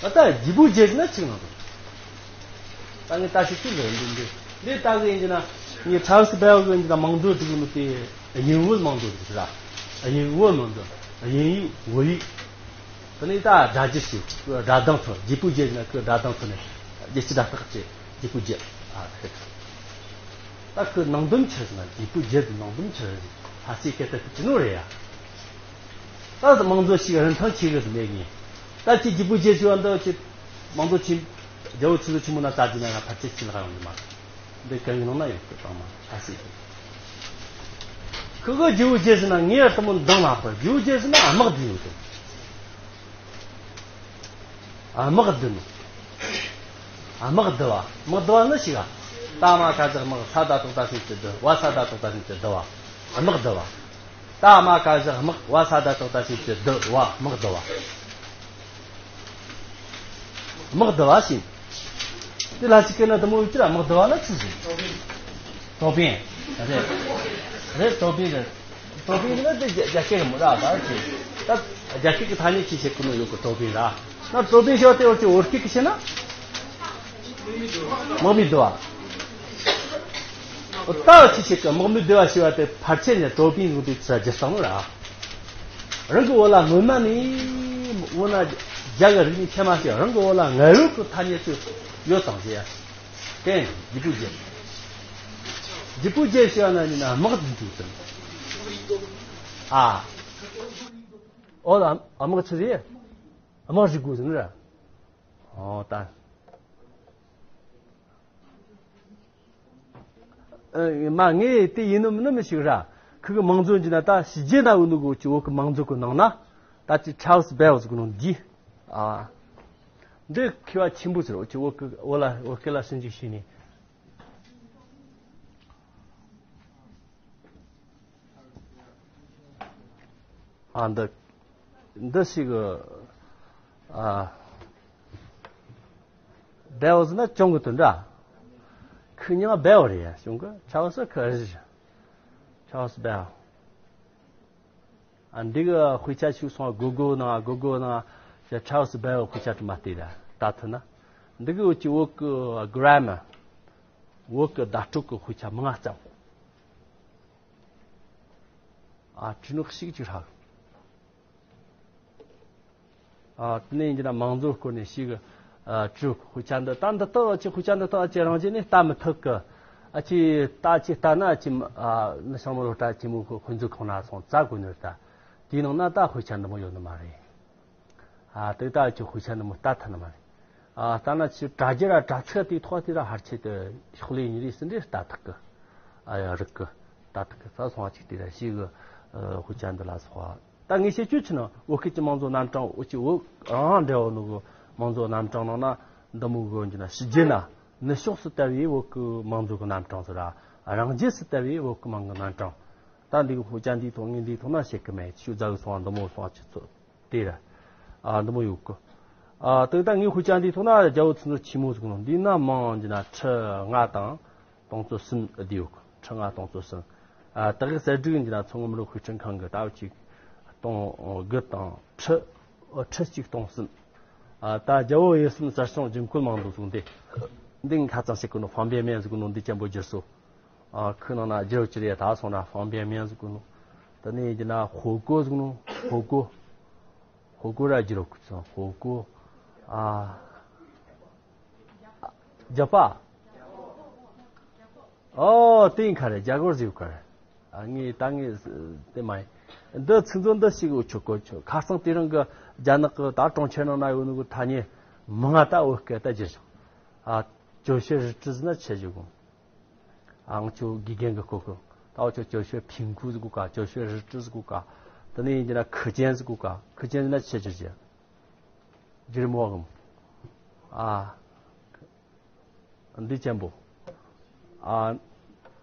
ད་ལྟ་ལྗིད་པོ་རྗེ་ཟེར་ན་ཆིག་ནང་དུ། ད་ངས་ད་ཞིག་ཅི་ལོས་འདི་འདི། འདི་ལྟ་གི་ཡིན་གྱི་ན། ངས་ཆབ་སྲིད་པའི་གི་ཡིན་གྱི་ན་མང་གཙོ་འགྲིག་མི་དེ། དབྱིན་བོད་མང་གཙོ་འགྲིག་ར། དབྱིན་བོད་མང་གཙོ། དབྱིན་ཡིག་བོད་ཡིག་དེ་ནས་ད་སྒྲ་སྒྱུར་བྱས། སྒྲ་གདངས་ཐོན། ལྗིད་པོ་རྗེ་ཟེར་ན་ཁོས་སྒྲ་གདངས་ཐོན་ནས། རྒྱལ་སྤྱི་སྒྲ་རྟགས་བཅས་ལྗིད་པོ་རྗེ། ཨ། ད་ཁོས་ནང་དོན་ཆི་ཟེར་ན། ལྗིད་པོ་རྗེ་ཟེར་ནང་དོན་ཆི་ཟེར། ལྷ་སའི་སྐད་དུ་ཅི་ནོ་རེད་ཡ། ད་མང་གཙོ་ཞིག་རིན་ཐང་ཆེ་གི་ཟེར་མེད་ངེས། ད་ཅི་ལྗིད་པོ་རྗེ་ཞུ་བ་འདི་ཅི། མང་གཙོ་ཆེ། རྒྱལ་བོ་ཆེ་ཚོ་ཆེན་མོ་ན་ད་ཅི་ན་ཡང་ཕལ་ཆེར་ཆེ་ལ་ཡོང་གི་མ། འདི་གང་གི་ནང་ན་ཡོད་གི། ཚང་མ་ལྷ་སའི་གི། ཁོ་གི་ལྗིད་པོ་རྗེ་ཟེར་ན་ངས་ཡར་དུ་མོ་འདང་ལ་ཕར། ལྗིད་པོ་རྗེ་ཟེར་ན་དམག་བསྡུས་ཡོད་གི། དམག་བསྡུ་ནོ། དམག་བསྡུ་བ། དམག་བསྡུ་བ་ནི་ཞིག་ཨ། ཏ་མ་ཀ་ཇག་དམག། ས་ད་ཏོག་ད་སུན་ཅི་བསྡུ། བ་ས་ད་ཏོག་ད་སུན་ཅི་བསྡུ་བ། དམག་བསྡུ་བ། ཏ་མ་ཀ་ཇག་དམག། བ་ས་ད་ཏོག་ད་སུན་ཅི་བསྡུ་བ། དམག་བསྡུ་བ། དམག་བསྡུ་བ་ཞིག་དེ་ལ་ཅི་སྐད་ན་དུ་མོ་ཡོད་ཀྱི་ར། དམག་བསྡུ་བ་ན་ཆི་ཟིག་ཀྲོ་པིན། རེད། རེད། ཀྲོ་པིན་རེད། ཀྲོ་པིན་ནི་དེ་རྒྱ་རྒྱ་སྐད་རེད་མོ་ར། ད་ཅི། ད་རྒྱ་སྐད་ཀྱི་ཐ་སྙད་ཅི་བྱེད་ཀྱི་ནོ་ཡོད་གི། ཀྲོ་པིན་ར། ན་ཀྲོ་པིན་ཞེས་པ་དེ་འོ་ཅི་བོད་སྐད་ཀྱི་བཤད་ན། དམག་མི་བསྡུ་བ། ད་ཅི་བྱེད་ཀྱི། དམག་མི་བསྡུ་བ་ཞེས་པ་དེ་ཕལ་ཆེར་ནས་ཀྲོ་པིན་ཟེར་དུས་ཚོད་རྒྱུ་སྟངས་ར། རང་གི་འོ་ལ་སྔོན་མ་ནས་འོ་ན་རྒྱ་གི་རིག་གནས་ཁྱད་མ་ཤེས། རང་གི་འོ་ལ་ངལ་གསོ་གི་ཐ་སྙད་ཚོ་ཡོད་དང་ཟེར་ཡ། དེ་ལྗིད་པོ་རྗེ། ལྗིད་པོ་རྗེ་ཞེས་པ་ན་ཡིན་ན་དམག་འཛིན་དུས་ཙམ། ཨ། འོ་ལ་དམག་ཆི་ཟེར། དམག་ཟེར་དགོས་ཟེར་ནི་ར། འོ་ད། ཨ། མ་ངས་དེ་ཡིན་ནམ་མིན་ནམ་ཞིག་ར། ཁུ་གི་མང་གཙོ་འཇི་ན་ད་ཕྱི་རྒྱལ་ན་འུ་ནུ་གི་འུ་ཅི་བོད་གི་མང་གཙོ་གི་ནང་ན། ད་ཅི་ཆརལ་སི་བེལ་ཟེར་གི་ནོ་འདི། ཨ། འདི་མཁས་པ་ཆེན་པོ་ཟེར། འུ་ཅི་བོད་གི་འོ་ལ་བོད་སྐད་ལ་ཞིབ་འཇུག་བྱས་ནས། ཨ། འདི། འདི་ཞིག་གི། ཨ། བེལ་ཟེར་ན་གྱོང་གི་དོན་འདྲ། ཁུ་མྱིང་བེལ་རེད་ཡ། གྱོང་གི་ཆརལ་སི་ཁུ་རེད། ཆརལ་སི་བེལ། ཨ། འདི་གི་དཔེ་ཆ་ཞིག་སོང་། གུ་གུལ་ནང་། གུ་གུལ་ནང་ཡ་ཆརལ་སི་བེལ་དཔེ་ཆ་དྲི་མ་བལྟས་ད་ལྟ་ཐུག་ན། འདི་གི་འུ་ཅི་བོད་གི་གྷི་རེ་མར། བོད་གི་བརྡ་སྤྲོད་གི་དཔེ་ཆ་མང་ང་ཙམ། ཨ། བྲིས་ནོ་ཞིག་ཅིག་ཧྲ། ཨ། དེ་ནས་ཡིན་གྱི་ན་མང་གཙོའི་སྐོར་ནས་ཞིག་ཨ། བྲིས། དཔེ་ཆ་འདི་ད་འདི་དག་ཅི། དཔེ་ཆ་འདི་དག་ཅི་རང་བཞིན་ནས་ལྟ་མི་ཐུབ་གི། ཨ། ཅི་ལྟ་ཅི་ལྟ་ན་ཅི། ཨ། ནི་ཤང་མོ་ལོ་ཏྲ་ཅི་མོ་ཁོ་ཁོ་ཚོའི་ཁོང་ན་སོང་ཙ་གོ་ནོ་ད། དེའི་ནང་ན་ད་དཔེ་ཆ་འདི་མོ་ཡོད་ནི་མ་རེད། ཨ། དེ་ད་ཅི་དཔེ་ཆ་འདི་མོ་ལྟ་ཐུབ་ནི་མ་རེད། ཨ། ལྟ་ན་ཅི་དྲ་རྒྱ་ར་དྲ་ཚིགས་དེའི་ཐོག་དེ་ར་ཕལ་ཆེར་དུ་ཤོག་ལྷེ་ཉིན་རེ་གསུམ་རེ་ལྟ་ཐུབ་གི། ཨ། ཡ་རིག་གི། ལྟ་ཐུབ་གི། ས་སོང་བ་ཅིག་དེ་ར་ཞིག་གི། ཨ། དཔེ་ཆ་འདི་ལ་སོགས་པ། ད་ངས་བཤད་རྒྱུ་ཆི་ན་བོད་སྐད་ཀྱི་མང་གཙོ་རྣམ་གྲངས། འུ་ཅི་བོད་རང་འབྲེལ་བ་ནོ་གི་མང་གཙོ་རྣམ་གྲངས་ནང་ན་འདི་མོ་གི་འཇི་ན་ཕྱི་རྒྱལ་ན་ནུབ་ཕྱོགས་སུ་དར་བའི་བོད་ཀྱི་མང་གཙོ་གི་རྣམ་གྲངས་ཟེར་ར། རང་རྒྱལ་སུ་དར་བའི་བོད་ཀྱི་མང་གི་རྣམ་གྲངས། ད་འདི་གི་དཔེ་ཆ་འདིའི་ཐོག་ངས་འདིའི་ཐོག་ན་བཤད་གི་མེད། ཤུ་རྫ་གི་སོང་བ་འདི་མོ་སོང་བ་ཆི་ཚོད་དེ་ར། ཨ། འདི་མོ་ཡོད་གི། ཨ། དེ་ད་ངས་དཔེ་ཆ་འདིའི་ཐོག་ན་རྒྱལ་བོ་ཚུན་ཚོད་ཆེན་མོ་ཟེར་གི་ནོ་འདི་ན་མང་འཇི་ན་ཁྲི་ལྔ་དང་སྟོང་ཚོ་གསུམ་བསྡུས་ཡོད་གི། ཁྲི་ལྔ་སྟོང་ཚོ་གསུམ། ཨ། ད་གི་གསེར་སྒྲིག་འདི་ན་མཚོ་སྔོན་རི་དཔེ་སྐྲུན་ཁང་གི་ལྟ་བུ་ཅིག་སྟོང་དགུ་དང་ཁྲི། ཨ། ཁྲི་གཅིག་སྟོང་གསུམ། ཨ། ད་རྒྱལ་བོ་ཡིད་གསུམ་གསལ་བྱང་རྒྱུན་བཀོད་མང་དུ་བཟུང་སྟེ། འདི་ངས་ཁ་ཚང་བཤད་གི་ནོ། ཧྥང་པིན་མེན་ཟེར་གི་ནོ་འདི་ཅན་པོ་བསྒྱུར་སོ། ཨ། ཁོའི་ནང་ན་བསྒྱུར་ཅི་རེད་ད་སོང་ན་ཧྥང་པིན་མེན་ཟེར་གི་ནོ། ད་ནི་འདི་ན་ཧོ་གོ་ཟེར་གི་ནོ། ཧོ་གོ། ཧོ་གོ་ར་བསྒྱུར་རོགས་སོང་། ཧོ་གོ། ཨ། རྒྱ་པ། ཨོ། དེ་ཡིན་ཁ་རེད། རྒྱ་གོར་ཟེར་ཁ་རེད། ཨ། ངས་ད་ངས་དེ་མ་ཡིན། འདི་ཚིག་མཛོད་འདི་ཞིག་འུ་ཆོ་གོ་ཆོ་ཁ་སང་དེ་རིང་གི་རྒྱ་ནག་གི་ད་གྲོང་ཁྱེར་ནང་ན་ཡོད་ནི་གི་ཐ་སྙད་མང་ང་ད་བོད་སྐད་ད་བསྒྱུར་བྱུང་། ཨ། 哲学日志ཟེར་ན་ཆི་ཟིག་གོ། ཨང་ཆོ་དགེ་རྒན་གི་སྐོར་གི་ད་འུ་ཆོ་哲学评估ཟེར་གོ་ག 哲学日志ཟེར་གོ་ག་དེ་ནས་ཡིན་གྱི་ན་课间ཟེར་གོ་ག 课间ཟེར་ན་ཆི་ཟིག་ཟེར་རྒྱུ་རེད་མོ་གི། ཨ། འདི་ཅན་པོ། ཨ།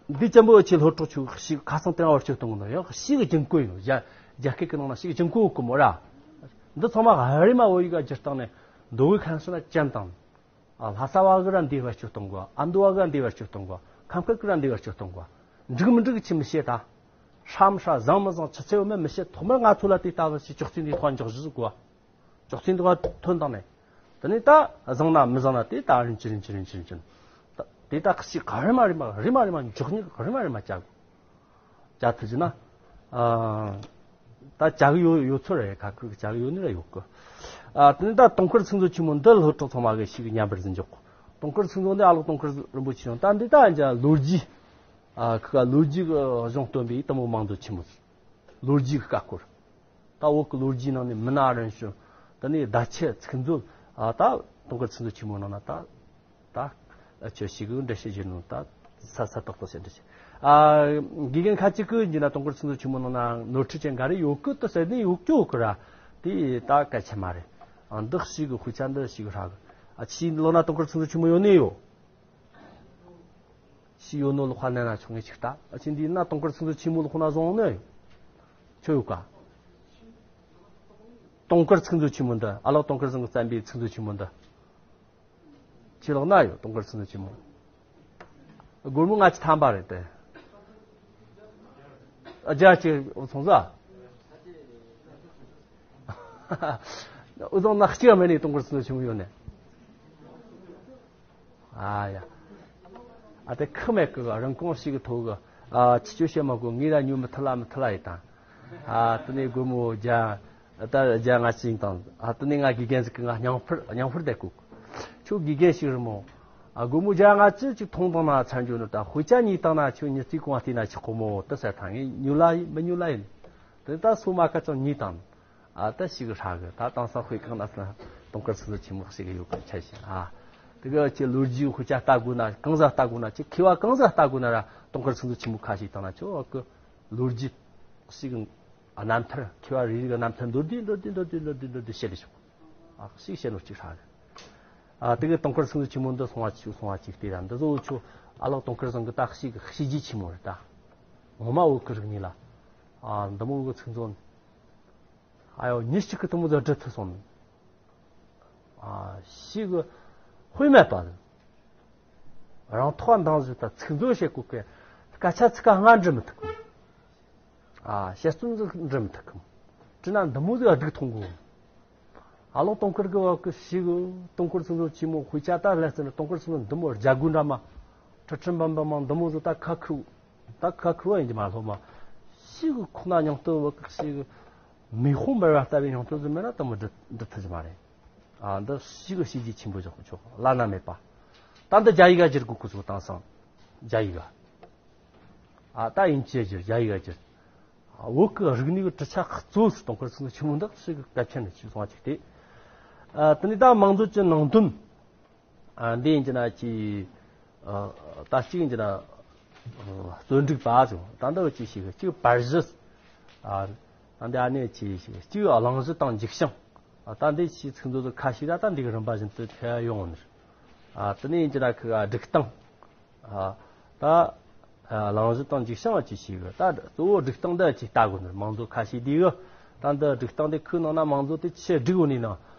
འདི་ཅན་པོ་ཆེ་སློབ་གྲོགས་ཆུ་ཤིག་ཁ་སང་དེ་རིང་བར་སྐྱོད་གཏོང་གི་ཡང་ཤིག་གི་རྒྱུན་བཀོད་ཡིན་ནོ། རྒྱ་རྒྱ་སྐད་ཀྱི་ནང་ན་ཤིག་རྒྱུན་བཀོད་གི་མོ་ར། འདི་ཚང་མ་ཧ་རི་མ་བོད་ཡིག་ག་སྒྱུར་སྟངས་ནས་མདོ་དབུས་ཁམས་གསུམ་ན་ཅན་དང་། ཨ། ལྷ་ས་བ་གི་ར་འདི་བར་སྐྱོད་གཏོང་གོ་ཨ་མདོ་བ་གི་ར་འདི་བར་སྐྱོད་གཏོང་གོ་ཁམས་སྐད་ཀྱི་ར་འདི་བར་སྐྱོད་གཏོང་གོ་འགྲིག་མི་འགྲིག་ཆི་མི་ཤེས་ད། ཧྲ་མི་ཧྲ་བཟང་མི་བཟང་ཆི་ཚེ་བ་མི་མི་ཤེས་ཐོག་མར་ང་ཚོ་ལ་དེ་ལྟ་བུ་ཞིག་ཅོག་ཙེ་འདི་ཐོག་འཇོག་གཞི་ཟིག་གོ་ཅོག་ཙེ་འདི་བ་ཐོན་བཏང་ནས། དེ་ནས་ད་བཟང་ན་མི་བཟང་ན་དེ་ད་རིན་ཆེན་རིན་ཆེན་རིན་ཆེན་རིན་ཆེན། ད་དེ་ད་ཞིག་ག་རེ་མ་རེ་མ་རེ་མ་རེ་མ་འཇོག་ཉིད་ག་རེ་མ་རེ་མ་བྱ་དགོས། བྱ་ཐུབ་ཀྱི་ན། ཨ། ད་བྱ་གི་ཡོད་ཡོད་ཚོད་རེད་ཁ་ཁུ་བྱ་གི་ཡོད་ནི་ར་ཡོད་གི། ཨ། དེ་ནས་ད་དུང་དཀར་ཚིག་མཛོད་ཆེན་མོ་འདི་སློབ་གྲོགས་ཚང་མ་གི་ཞིག་མཉམ་པར་ཟིན་འཇོག་དུང་དཀར་ཚིག་མཛོད་འདི་ཨ་ལགས་དུང་དཀར་རིན་པོ་ཆེ་ཡང་ད་འདི་ད་ཡང་ལོ་རྒྱུས། ཨ། ཁི་ག་ལོ་རྒྱུས་ཀྱི་གཞུང་སྟོན་པའི་དེ་མོ་མང་དུ་ཆེན་མོ། ལོ་རྒྱུས་ཀྱི་ཀ་སྐོར། ད་བོད་ཀྱི་ལོ་རྒྱུས་ནང་ནས་མི་ན་རིན་ཤོ། དེ་ནས་བརྡ་ཆད་ཚིག་མཛོད། ཨ། ད་དུང་དཀར་ཚིག་མཛོད་ཆེན་མོ་ནང་ན་ད། ད་ཆོས་ཤིག་གི་འགྲེལ་བཤད་བྱེད་ནོ་ད་ས་ས་ཏག་ཏག་བྱེད་འདྲ་བྱེད། ཨ། དགེ་རྒན་ཁ་ཅིག་གི་འཇི་ན་དུང་དཀར་ཚིག་མཛོད་ཆེན་མོ་ནང་ན་ནོར་འཁྲུལ་ཅན་འགའ་རེ་ཡོད་གི་ད་ཟེར་ནས་ཡོད་ཀྱོ་གི་ར། དེ་ད་གལ་ཆེ་མ་རེད། ཨ། འདི་ཞིག་གི་དཔེ་ཆ་འདི་ཞིག་གི་ཧྲ་གི། ཨ། ཕྱིས་ལོ་ན་དུང་དཀར་ཚིག་མཛོད་ཆེན་མོ་ཡོད་ནི་ཡོད། ཤི་ཡོད་ནོ་ལོ་ཁ་ནན་ན་ཆུང་ངེ་ཆིག་ལྟ་ཨ་ཆིན་འདི་ན་དུང་དཀར་ཚིག་མཛོད་ཆེན་མོ་ལོ་ཁོ་ན་བཟུང་ནི་ཆོ་ཡོད་ཀ་དུང་དཀར་ཚིག་མཛོད་ཆེན་མོ་འདི་ཨ་ལགས་དུང་དཀར་ཚང་གི་བརྩམས་པའི་ཚིག་མཛོད་ཆེན་མོ་འདི་ཆི་ལོག་ན་ཡོད། དུང་དཀར་ཚིག་མཛོད་ཆེན་མོ་སྒོར་མོ་ལྔ་བཅུ་ཐམ་པ་རེད་དེ། ཨ་རྒྱ་ཆེ་སོང་ཟ། འུ་ཚང་ན་གཅིག་མེད་ནི་དུང་དཀར་ཚིག་མཛོད་ཆེན་མོ་ཡོད་ནི། ཨ་ཡ། ཨ་དེ་ཁག་མེད་གི་རིན་གོང་ཞིག་གི་ཐོག་གི། ཨ་ཆི་ཆོ་བཤད་མ་དགོས། ངས་ར་ཉོ་མི་ཐུབ་ལ་མི་ཐུབ་ལ་ཡིན་དང་། ཨ་དེ་ནས་སྒོར་མོ་བརྒྱ། ད་བརྒྱ་ང་ཅིག་དང་། ཨ་དེ་ནས་ང་དགེ་རྒན་ཟིག་གི་ང་སྙིང་ཕུར་སྙིང་ཕུར་བསྡད་གོ་ཁྱོད་དགེ་རྒན་ཞིག་རེད་མོ། ཨ་སྒོར་མོ་བརྒྱ་ང་ཅི་ཅིག་ཐོངས་དང་ན་ཚར་འགྱོ་ནི་ད་དཔེ་ཆ་ཉོས་དང་ན་ཁྱོད་ཉི་ཚེ་གང་བལྟས་ན་ཆོག་གོ་མོ་དེ་ཟེར་ཐང་ངས་ཉོ་ལ་ཡིན་མི་ཉོ་ལ་ཡིན། དེ་ད་སོ་མ་ཁ་ཅང་ཉོས་དང་། ཨ་ད་ཞིག་ཧྲ་གི་ད་དེང་སང་དཔེ་ཁང་ན་ས་དུང་དཀར་ཚིག་མཛོད་ཆེན་མོ་ཞིག་ཡོད་གི་ཆ་ཞིང་ཨ། དེ་ག་ཁྱེད་ལོ་རྒྱུས་དཔེ་ཆ་ལྟ་དགོས་ན་གང་ཟག་ལྟ་དགོས་ན་ཁྱེད་མཁས་པ་གང་ཟག་ལྟ་དགོས་ན་ར་དུང་དཀར་ཚིག་མཛོད་ཆེན་མོ་ཁ་ཞིག་བཏང་ན་ཆོག་གི། ལོ་རྒྱུས་ཞིག་རྣམ་ཐར་མཁས་པ་རེ་རེ་གི་རྣམ་ཐར་མདོར་བསྡུས་མདོར་བསྡུས་མདོར་བསྡུས་མདོར་བསྡུས་མདོར་བསྡུས་བཤད་ལ་ཆོག་ཨ་ཞིག་བཤད་ནོ་ཅིག་ཧྲ་གི། ཨ་དེ་གི་དུང་དཀར་ཚིག་མཛོད་ཆེན་མོ་འདི་སོང་བ་ཅིག་སོང་བ་ཅིག་དེ་ར་འདི་ཚོ་ཆོ་ཨ་ལགས་དུང་དཀར་ཚང་གི་ད་ཞིག་གི་བྱས་རྗེས་ཆེན་མོ་རེད་ད། ངོ་མ་བོད་ཀྱི་རིག་གནས་ལ། ཨ་འདི་མོ་གི་ཚིག་མཛོད། ཨ་ཡོ་ཉིན་གཅིག་གི་དུམ་བུ་དུ་འབྲི་ཐུབ་སོང་། ཨ་ཞིག་གི་དཔེ་མེད་པ། རང་ཐོག་འདང་བཞིན་དུ་ཚིག་མཛོད་བྱེད་དགོས་ཀི། སྐད་ཆ་ཚིག་ཁ་ལྔ་འབྲི་མི་ཐུབ་གི། ཨ་བཤད་རྩོམ་ཟིག་འབྲི་མི་ཐུབ་གི། བྲིས་ན་འདི་མོ་ཟིག་སྡུག་མཐོང་གི། ཨ་ལོ་དུང་དཀར་གི་བ་གི་ཞིག་གི་དུང་དཀར་ཚིག་མཛོད་ཆེན་མོ་དཔེ་ཆ་ད་ལྷན་ཚན་དུང་དཀར་ཚིག་མཛོད་འདི་མོ་རྒྱ་སྒོ་འདྲ་མ། ཁྲི་ཁྲི་འབམ་འབམ་མང་འདི་མོ་ཟིག་ད་ཁ་ཁུ། ད་ཁ་ཁུ་བ་ཡིན་གྱི་མ་སློབ་མ། ཤི་གི་ཁོ་ན་མྱང་སྟོན་བ་གི་ཤི་གི་མེ་དཔུང་འབར་བ་ལྟ་བུའི་མྱང་སྟོན་ཟིག་མེད་ན་དེ་མོ་འབྲི་འབྲི་ཐུབ་ཀྱི་མ་རེད། ཨ་འདི་ཤི་གི་བྱས་རྗེས་ཆེན་པོ་བཞག་ཆོག་བླ་ན་མེད་པ། ད་འདི་རྒྱ་ཡིག་ག་བསྒྱུར་དགོས་ཀི་ཟིག་དེང་སང་། རྒྱ་ཡིག་ག་ཨ་ད་དབྱིན་ཇི་བསྒྱུར་རྒྱ་ཡིག་ག་བསྒྱུར། ཨ་བོད་གི་རིག་གནས་གི་གྲུབ་ཆ་གཙོ་བོ་ཟིག་དུང་དཀར་ཚིག་མཛོད་ཆེན་མོ་འདི་ཤི་གི་གལ་ཆེན་ནི་ཆེ་སོང་བ་ཅིག་སྟེ། ཨ་དེ་ནས་ད་མང་གཙོ་གི་ནང་དོན། ཨ་འདི་ཡིན་གྱི་ན་ཅི། ཨ་ད་གཅིག་ཡིན་གྱི་ན། ཨ་རྩོམ་སྒྲིག་པ་ཟེར་ད་འདི་བ་ཅི་ཞིག་གཅིག་པར་གཞི། ཨ་ད་འདི་ཨ་ནེ་ཅི་ཞིག་གཅིག་གླེང་གཞི་དང་མཇུག་བྱང་། ཨ་ད་འདི་ཅི་ཚིག་མཛོད་ཁ་ཤས་ར་ད་འདི་གི་རིམ་པ་བཞིན་དུ་ཁྱེར་ཡོང་ནི། ཨ་དེ་ནས་ཡིན་གྱི་ན་ཁི་ག་སྒྲིག་སྟངས། ཨ་ད། ཨ་གླེང་གཞི་དང་མཇུག་བྱང་ཅི་ཞིག་གི་ད་གཙོ་བོ་སྒྲིག་སྟངས་འདི་ཅི་ལྟ་དགོས་ནི་མང་གཙོ་ཁ་ཤས་འདི་གི། ད་འདི་སྒྲིག་སྟངས་འདི་ཁོའི་ནང་ན་མང་གཙོ་དེ་ཆི་སྒྲིག་ཡོད་ནི་ན།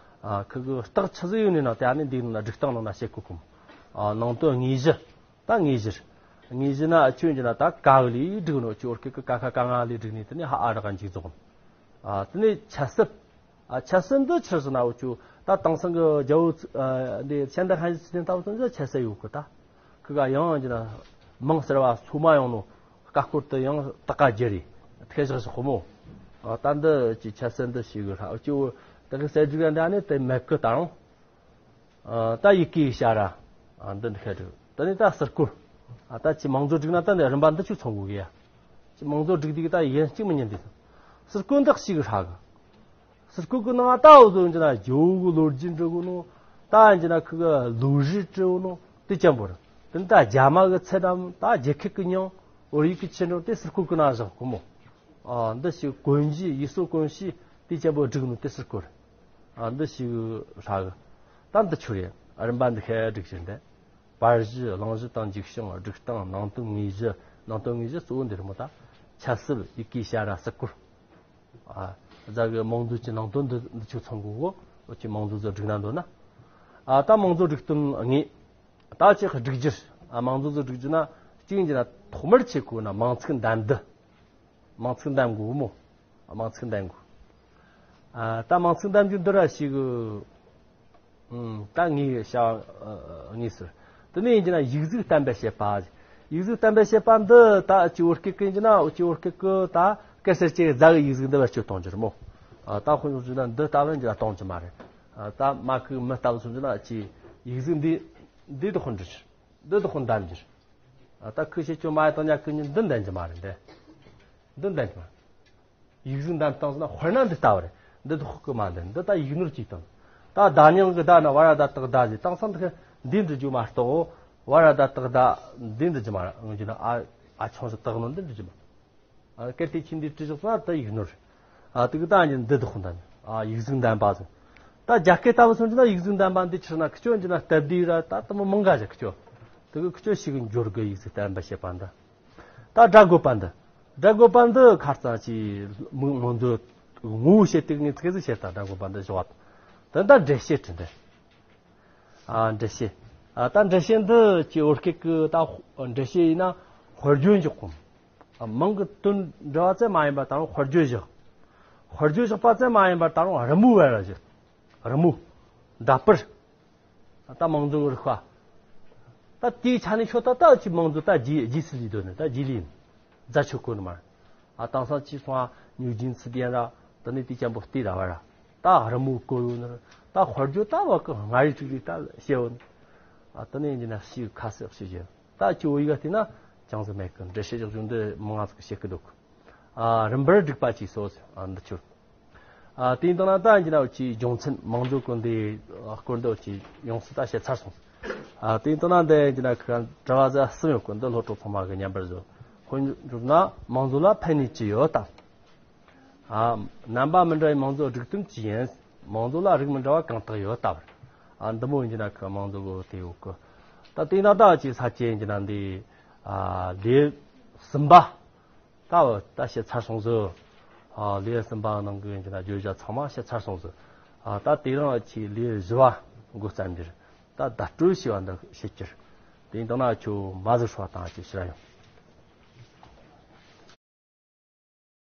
ཨ་ཁི་གི་རྟགས་ཆི་ཟིག་ཡོད་ནི་ན་དེ་ཨ་ནི་འདི་ནང་ན་སྒྲིག་སྟངས་ནང་ན་བཤད་གོ་གི་མོ། ཨ་ནང་དོན་དངོས་གཞི། ད་དངོས་གཞི། དངོས་གཞི་ན་ཨ་ཆོས་ཀྱི་ན་ད་ཀ་གི་ལས་སྒྲིག་ནོ་ཅོར་ཁི་གི་ཀ་ཁ་ཀ་ང་ལས་སྒྲིག་ནི་དེ་ནི་ཧ་ཨ་ར་ག་མཇུག་རྫོགས། ཨ་དེ་ནས་ཆ་ཟབ། ཨ་ཆ་ཟབ་འདི་ཆི་ཟེར་ན་འུ་ཆོ་ད་དེང་སང་གི་རྒྱལ་བོ་ཚིག་ཨ་འདི་ཤན་ད་ཧན་ཚིག་དོན་ལྟ་བུ་ཚོ་འདི་ཆ་ཟབ་ཡོད་གི་ད། ཁི་ག་ཡང་གྱི་ན་མིང་ཟེར་བ་སོ་མ་ཡོང་ནོ་ཀ་སྐོར་དུ་ཡང་ད་ཀ་རྒྱུ་རེད། ཐེ་ཞག་ཞག་ཁོ་མོ། ཨ་ད་འདི་ཅི་ཆ་ཟབ་འདི་ཞིག་གི་ར་འུ་ཆོ་ད་གི་གསལ་སྒྲིག་འདི་ནི་དེ་མེད་གི་ད་རུང་། ཨ་ད་ཡི་གེ་ཡི་ཤ་ར། ཨ་འདི་འདི་ཁ་སྒྲིག་ད་ནི་ད་ཟུར་བཀོལ། ཨ་ད་ཅི་མང་གཙོ་སྒྲིག་ན་ད་ནི་རིམ་པ་འདི་ཆོ་ཚང་དགོས་གི་ཡ། ཅི་མང་གཙོ་སྒྲིག་དུས་ད་ཡན་གཅིག་མི་ཉན་དུས། ཟུར་བཀོད་འདི་ཞིག་ཧྲ་གི། ཟུར་བཀོད་གི་ནང་ད་འུ་ཟོ་འཇི་ན་ཇོ་བོ་གི་ལོ་རྒྱུས་འབྲི་གོ་ནོ། ད་འཇི་ན་ཁི་གི་ལོ་རྒྱུས་བྲི་གོ་ནོ་དེ་ཅན་པོ་རེད། དེ་ནི་ད་རྒྱ་མ་གི་ཚད་དམ། ད་རྒྱལ་ཁབ་གི་མྱིང་། བོད་ཡིག་གི་ཆེ་འགྲོ་དེ་ཟུར་བཀོད་གི་ནང་བཞག་གོ་མོ། ཨ་འདི་ཞིག་དཀོན་ཤོས། ཡུལ་སྲོལ་དཀོན་ཤོས་དེ་ཅན་པོ་བསྒྲིགས་ནོ་དེ་ཟུར་བཀོད་རེད། ཨ་འདི་ཞིག་ཧྲ་གི། ད་འདི་ཆོ་རེད། རིམ་པ་འདི་ཤ་བསྒྲིགས་ཤིང་དེ། པར་གཞི། གླེང་གཞི་དང་མཇུག་བྱང་། སྒྲིག་སྟངས། ནང་དོན། དངོས་གཞི། ནང་དོན་དངོས་གཞི་གཙོ་བོ་འདི་རེད་མོ། ད་ཆབ་སྲིད། ཡི་གེ་བྱ་ར། སྲུ་སྐོར། ཨ་རྫ་གི་མང་གཙོ་གི་ནང་དོན་འདི་འདི་ཆོ་ཚང་གོ་གོ། འུ་ཆོས་མང་གཙོ་ཟིག་སྒྲིག་ན་འདོད་ན། ཨ་ད་མང་གཙོ་སྒྲིག་དོན་ངེས། ད་ཅིག་སྒྲིག་རྒྱུ། ཨ་མང་གཙོ་ཟིག་སྒྲིག་རྒྱུ་ན་གཅིག་འཇི་ན་ཐོག་མར་ཆེ་གོ་ན་མིང་ཚིག་འདེམས་འདི། མིང་ཚིག་འདེམས་དགོས་མོ། མིང་ཚིག་འདེམས་དགོས། ཨ་ད་མིང་ཚིག་འདེམས་རྒྱུ་འདི་ར་ཞིག་ཨུམ། ད་ངས་བྱ་ངས་ཟེར། དེ་ནས་ཡིན་གྱི་ན་ཡིག་གཟུགས་བསྟན་པའི་བཤད་པ། ཡིག་གཟུགས་བསྟན་པའི་བཤད་པ་འདི་ད་ཅི་བོད་སྐད་ཀྱི་ཡིན་གྱི་ན། ཅི་བོད་སྐད་ཀྱི་ད་སྐད་ཆ་ཅིག་རྫ་གི་ཡིག་གཟུགས་འདི་བེད་སྤྱོད་གཏོང་རྒྱུ་རེད་མོ། ཨ་ད་དཔེ་བཞག་ན་འདི་ལྟ་བུ་འདི་གཏོང་རྒྱུ་མ་རེད། ཨ་ད་མ་ཁུ་མི་ལྟ་བུ་སོང་གྱི་ན་ཅི་ཡིག་གཟུགས་འདི་འདི་དུ་ཁོ་འབྲི་རྒྱུ། འདི་དུ་ཁོ་འདམ་རྒྱུ། ཨ་ད་ཁུ་ཤེས་ཆོ་མ་ཡ་དང་ཉ་ཁུ་ཉིན་འདི་འདམ་རྒྱུ་མ་རེད་འདི། འདི་འདམ་རྒྱུ་མ་རེད། ཡིག་གཟུགས་འདམ་བཏང་ཟེར་ན་དཔེར་ན་འདི་ལྟ་བུ་རེད། འདི་དུ་ཁོ་ཁུ་མ་འདི་འདི་ད་ཡིག་ནོར་གྱིས་བཏང་། ད་བརྡ་རྙིང་གི་བརྡ་ན་བ་ར་བཏགས་བརྡ་ཟེར་བཏང་སང་འདི་འདི་འབྲི་རྒྱུ་མ་གཏོགས། བ་ར་བཏགས་བརྡ་འདི་འབྲི་རྒྱུ་མ་རེད། འོན་ཀྱང་ཨ་ཨ་ཆུང་ཟིག་བཏགས་ནོ་འདི་འབྲི་རྒྱུ་མ་རེད། ཨ་སྐད་དེ་ཁྱིམ་འདི་བྲིས་བཞག་ན་ད་ཡིག་ནོར། ཨ་དེ་གི་ད་འདི་འདི་དུ་ཁོ་འདམ། ཨ་ཡིག་གཟུགས་འདམ་པ་ཟེར། ད་རྒྱ་སྐད་ལྟ་བུ་སོང་གྱི་ན་ཡིག་གཟུགས་འདམ་པ་འདི་ཆི་ན་ཁུ་ཆོ་འཇི་ན་སྟབས་བདེ་ར་ད་དུ་མི་མང་ག་ཞིག་ཁུ་ཆོ། དེ་གི་ཁུ་ཆོ་ཞིག་འབྱོར་གི། ཡིག་གཟུགས་བསྟན་པ་བཤད་པ་འདི། ད་སྒྲ་འགོད་པ་འདི། སྒྲ་འགོད་པ་འདི་ཁ་རྩང་ཅིག་མི་མང་ཚོ་ངོ་བོ་བཤད་དེ་ངས་ཚིག་ཟིག་བཤད། ད་སྒྲ་འགོད་པ་འདི་བཞག་པ་དང་། ད་འགྲེལ་བཤད་བྲིས་འདི། ཨ་འགྲེལ་བཤད། ཨ་ད་འགྲེལ་བཤད་འདི་ཅི་བོད་སྐད་ཀྱི་ད་འགྲེལ་བཤད་ཡིན་ན་དཔེར་བརྗོད་འཇོག་གོ། ཨ་མིང་གི་དོན་འདྲ་བ་ཙམ་མ་ཡིན་པར་ད་རུང་དཔེར་བརྗོད་བཞག། དཔེར་བརྗོད་བཞག་པ་ཙམ་མ་ཡིན་པར་ད་རུང་རི་མོ་བར་བཞག། རི་མོ། འདྲ་པར། ད་མང་གཙོ་རིག་པ། ད་དེའི་ཆ་ནས་ཤོད་ད་ད་ཅི་མང་གཙོ་ད་རྗེས་རྗེས་སུ་ལུས་དོན་ནི་ད་རྗེས་ལུས་ཡིན། རྫ་ཆོས་སྐོར་ནི་མ་རེད། ཨ་དེང་སང་ཅི་སོང་ཨ་ཉོ་རྒྱུན་ཚུལ་ལྡན་ར། དེ་ནས་དེ་ཅན་པོ་སྟེ་ར་བ་ར། ད་རི་མོ་བརྐོས་ཡོད་ནི་རེད། ད་དཔེར་བརྗོད་ད་བ་གི་ལྔ་རེ་དྲུག་རེ་ད་བཤད་ཡོད་ནི། ཨ་དེ་ནས་ཡིན་ན་ཤི་ཁ་གསལ་ཤི་བཞིན། ད་ཅི་བོད་ཡིག་ག་བལྟས་ན་ཅང་ཟིག་མེད་གི། འགྲེལ་བཤད་རྒྱག་རྒྱུ་འདི་མང་ང་ཟིག་བཤད་གི་འདུག། ཨ་རིམ་པར་བསྒྲིགས་པ་ཅིག་སོ། ཨ་འདི་ཆོ། ཨ་དེ་ཡིན་དང་ན་ད་ཡིན་གྱི་ན་འུ་ཅི་སྦྱོང་ཚན་མང་གཙོ་སྐོར་འདི་སྐོར་འདི་འུ་ཅི་ཡོངས་སུ་ད་བཤད་ཚར་སོང་། ཨ་དེ་ཡིན་དང་ན་འདི་ཡིན་གྱི་ན་ཁ་དྲི་བ་ཟ་གསུམ་ཡོད་གི། འདི་སློབ་གྲོགས་ཚང་མ་གི་མཉམ་པར་བཟོ། དཔེར་འཇོག་ན་མང་གཙོ་ལ་ཕན་ནུས་ཅི་ཡོད་དམ། ཨ་རྣམ་པ་མི་འདྲ་བའི་མང་གཙོ་སྒྲིག་དོན་ཅི་ཡིན། མང་གཙོ་ལ་རིགས་མི་འདྲ་བ་གང་དག་ཡོད་དམ། ཨ་འདི་མོ་ཡིན་གྱི་ན་ཁ་མང་གཙོ་གི་དེ་ཡོད་གི། ད་དེ་ཡིན་ན་ད་ཅི་ས་ཅི་ཡིན་གྱི་ན་འདི་ཨ་ལེའུ་གསུམ་པ། ད་བ་ད་བཤད་ཚར་སོང་ཟིག། ཨ་ལེའུ་གསུམ་པ་ནང་གི་ཡིན་གྱི་ན་བརྗོད་བྱ་ཚང་མ་བཤད་ཚར་སོང་ཟིག། ཨ་ད་དེ་རིང་ཨ་ཅི་ལེའུ་བཞི་བ་འགོ་བརྩམ་རྒྱུ་རེད། ད་བརྡ་སྤྲོད་ཞེས་པ་འདི་བཤད་རྒྱུ་རེད། དེ་ཡིན་དང་ན་ཁྱོད་མ་ཟིག་ཧྲོ་དང་ཅི་ཕྱིར་ཡོང་།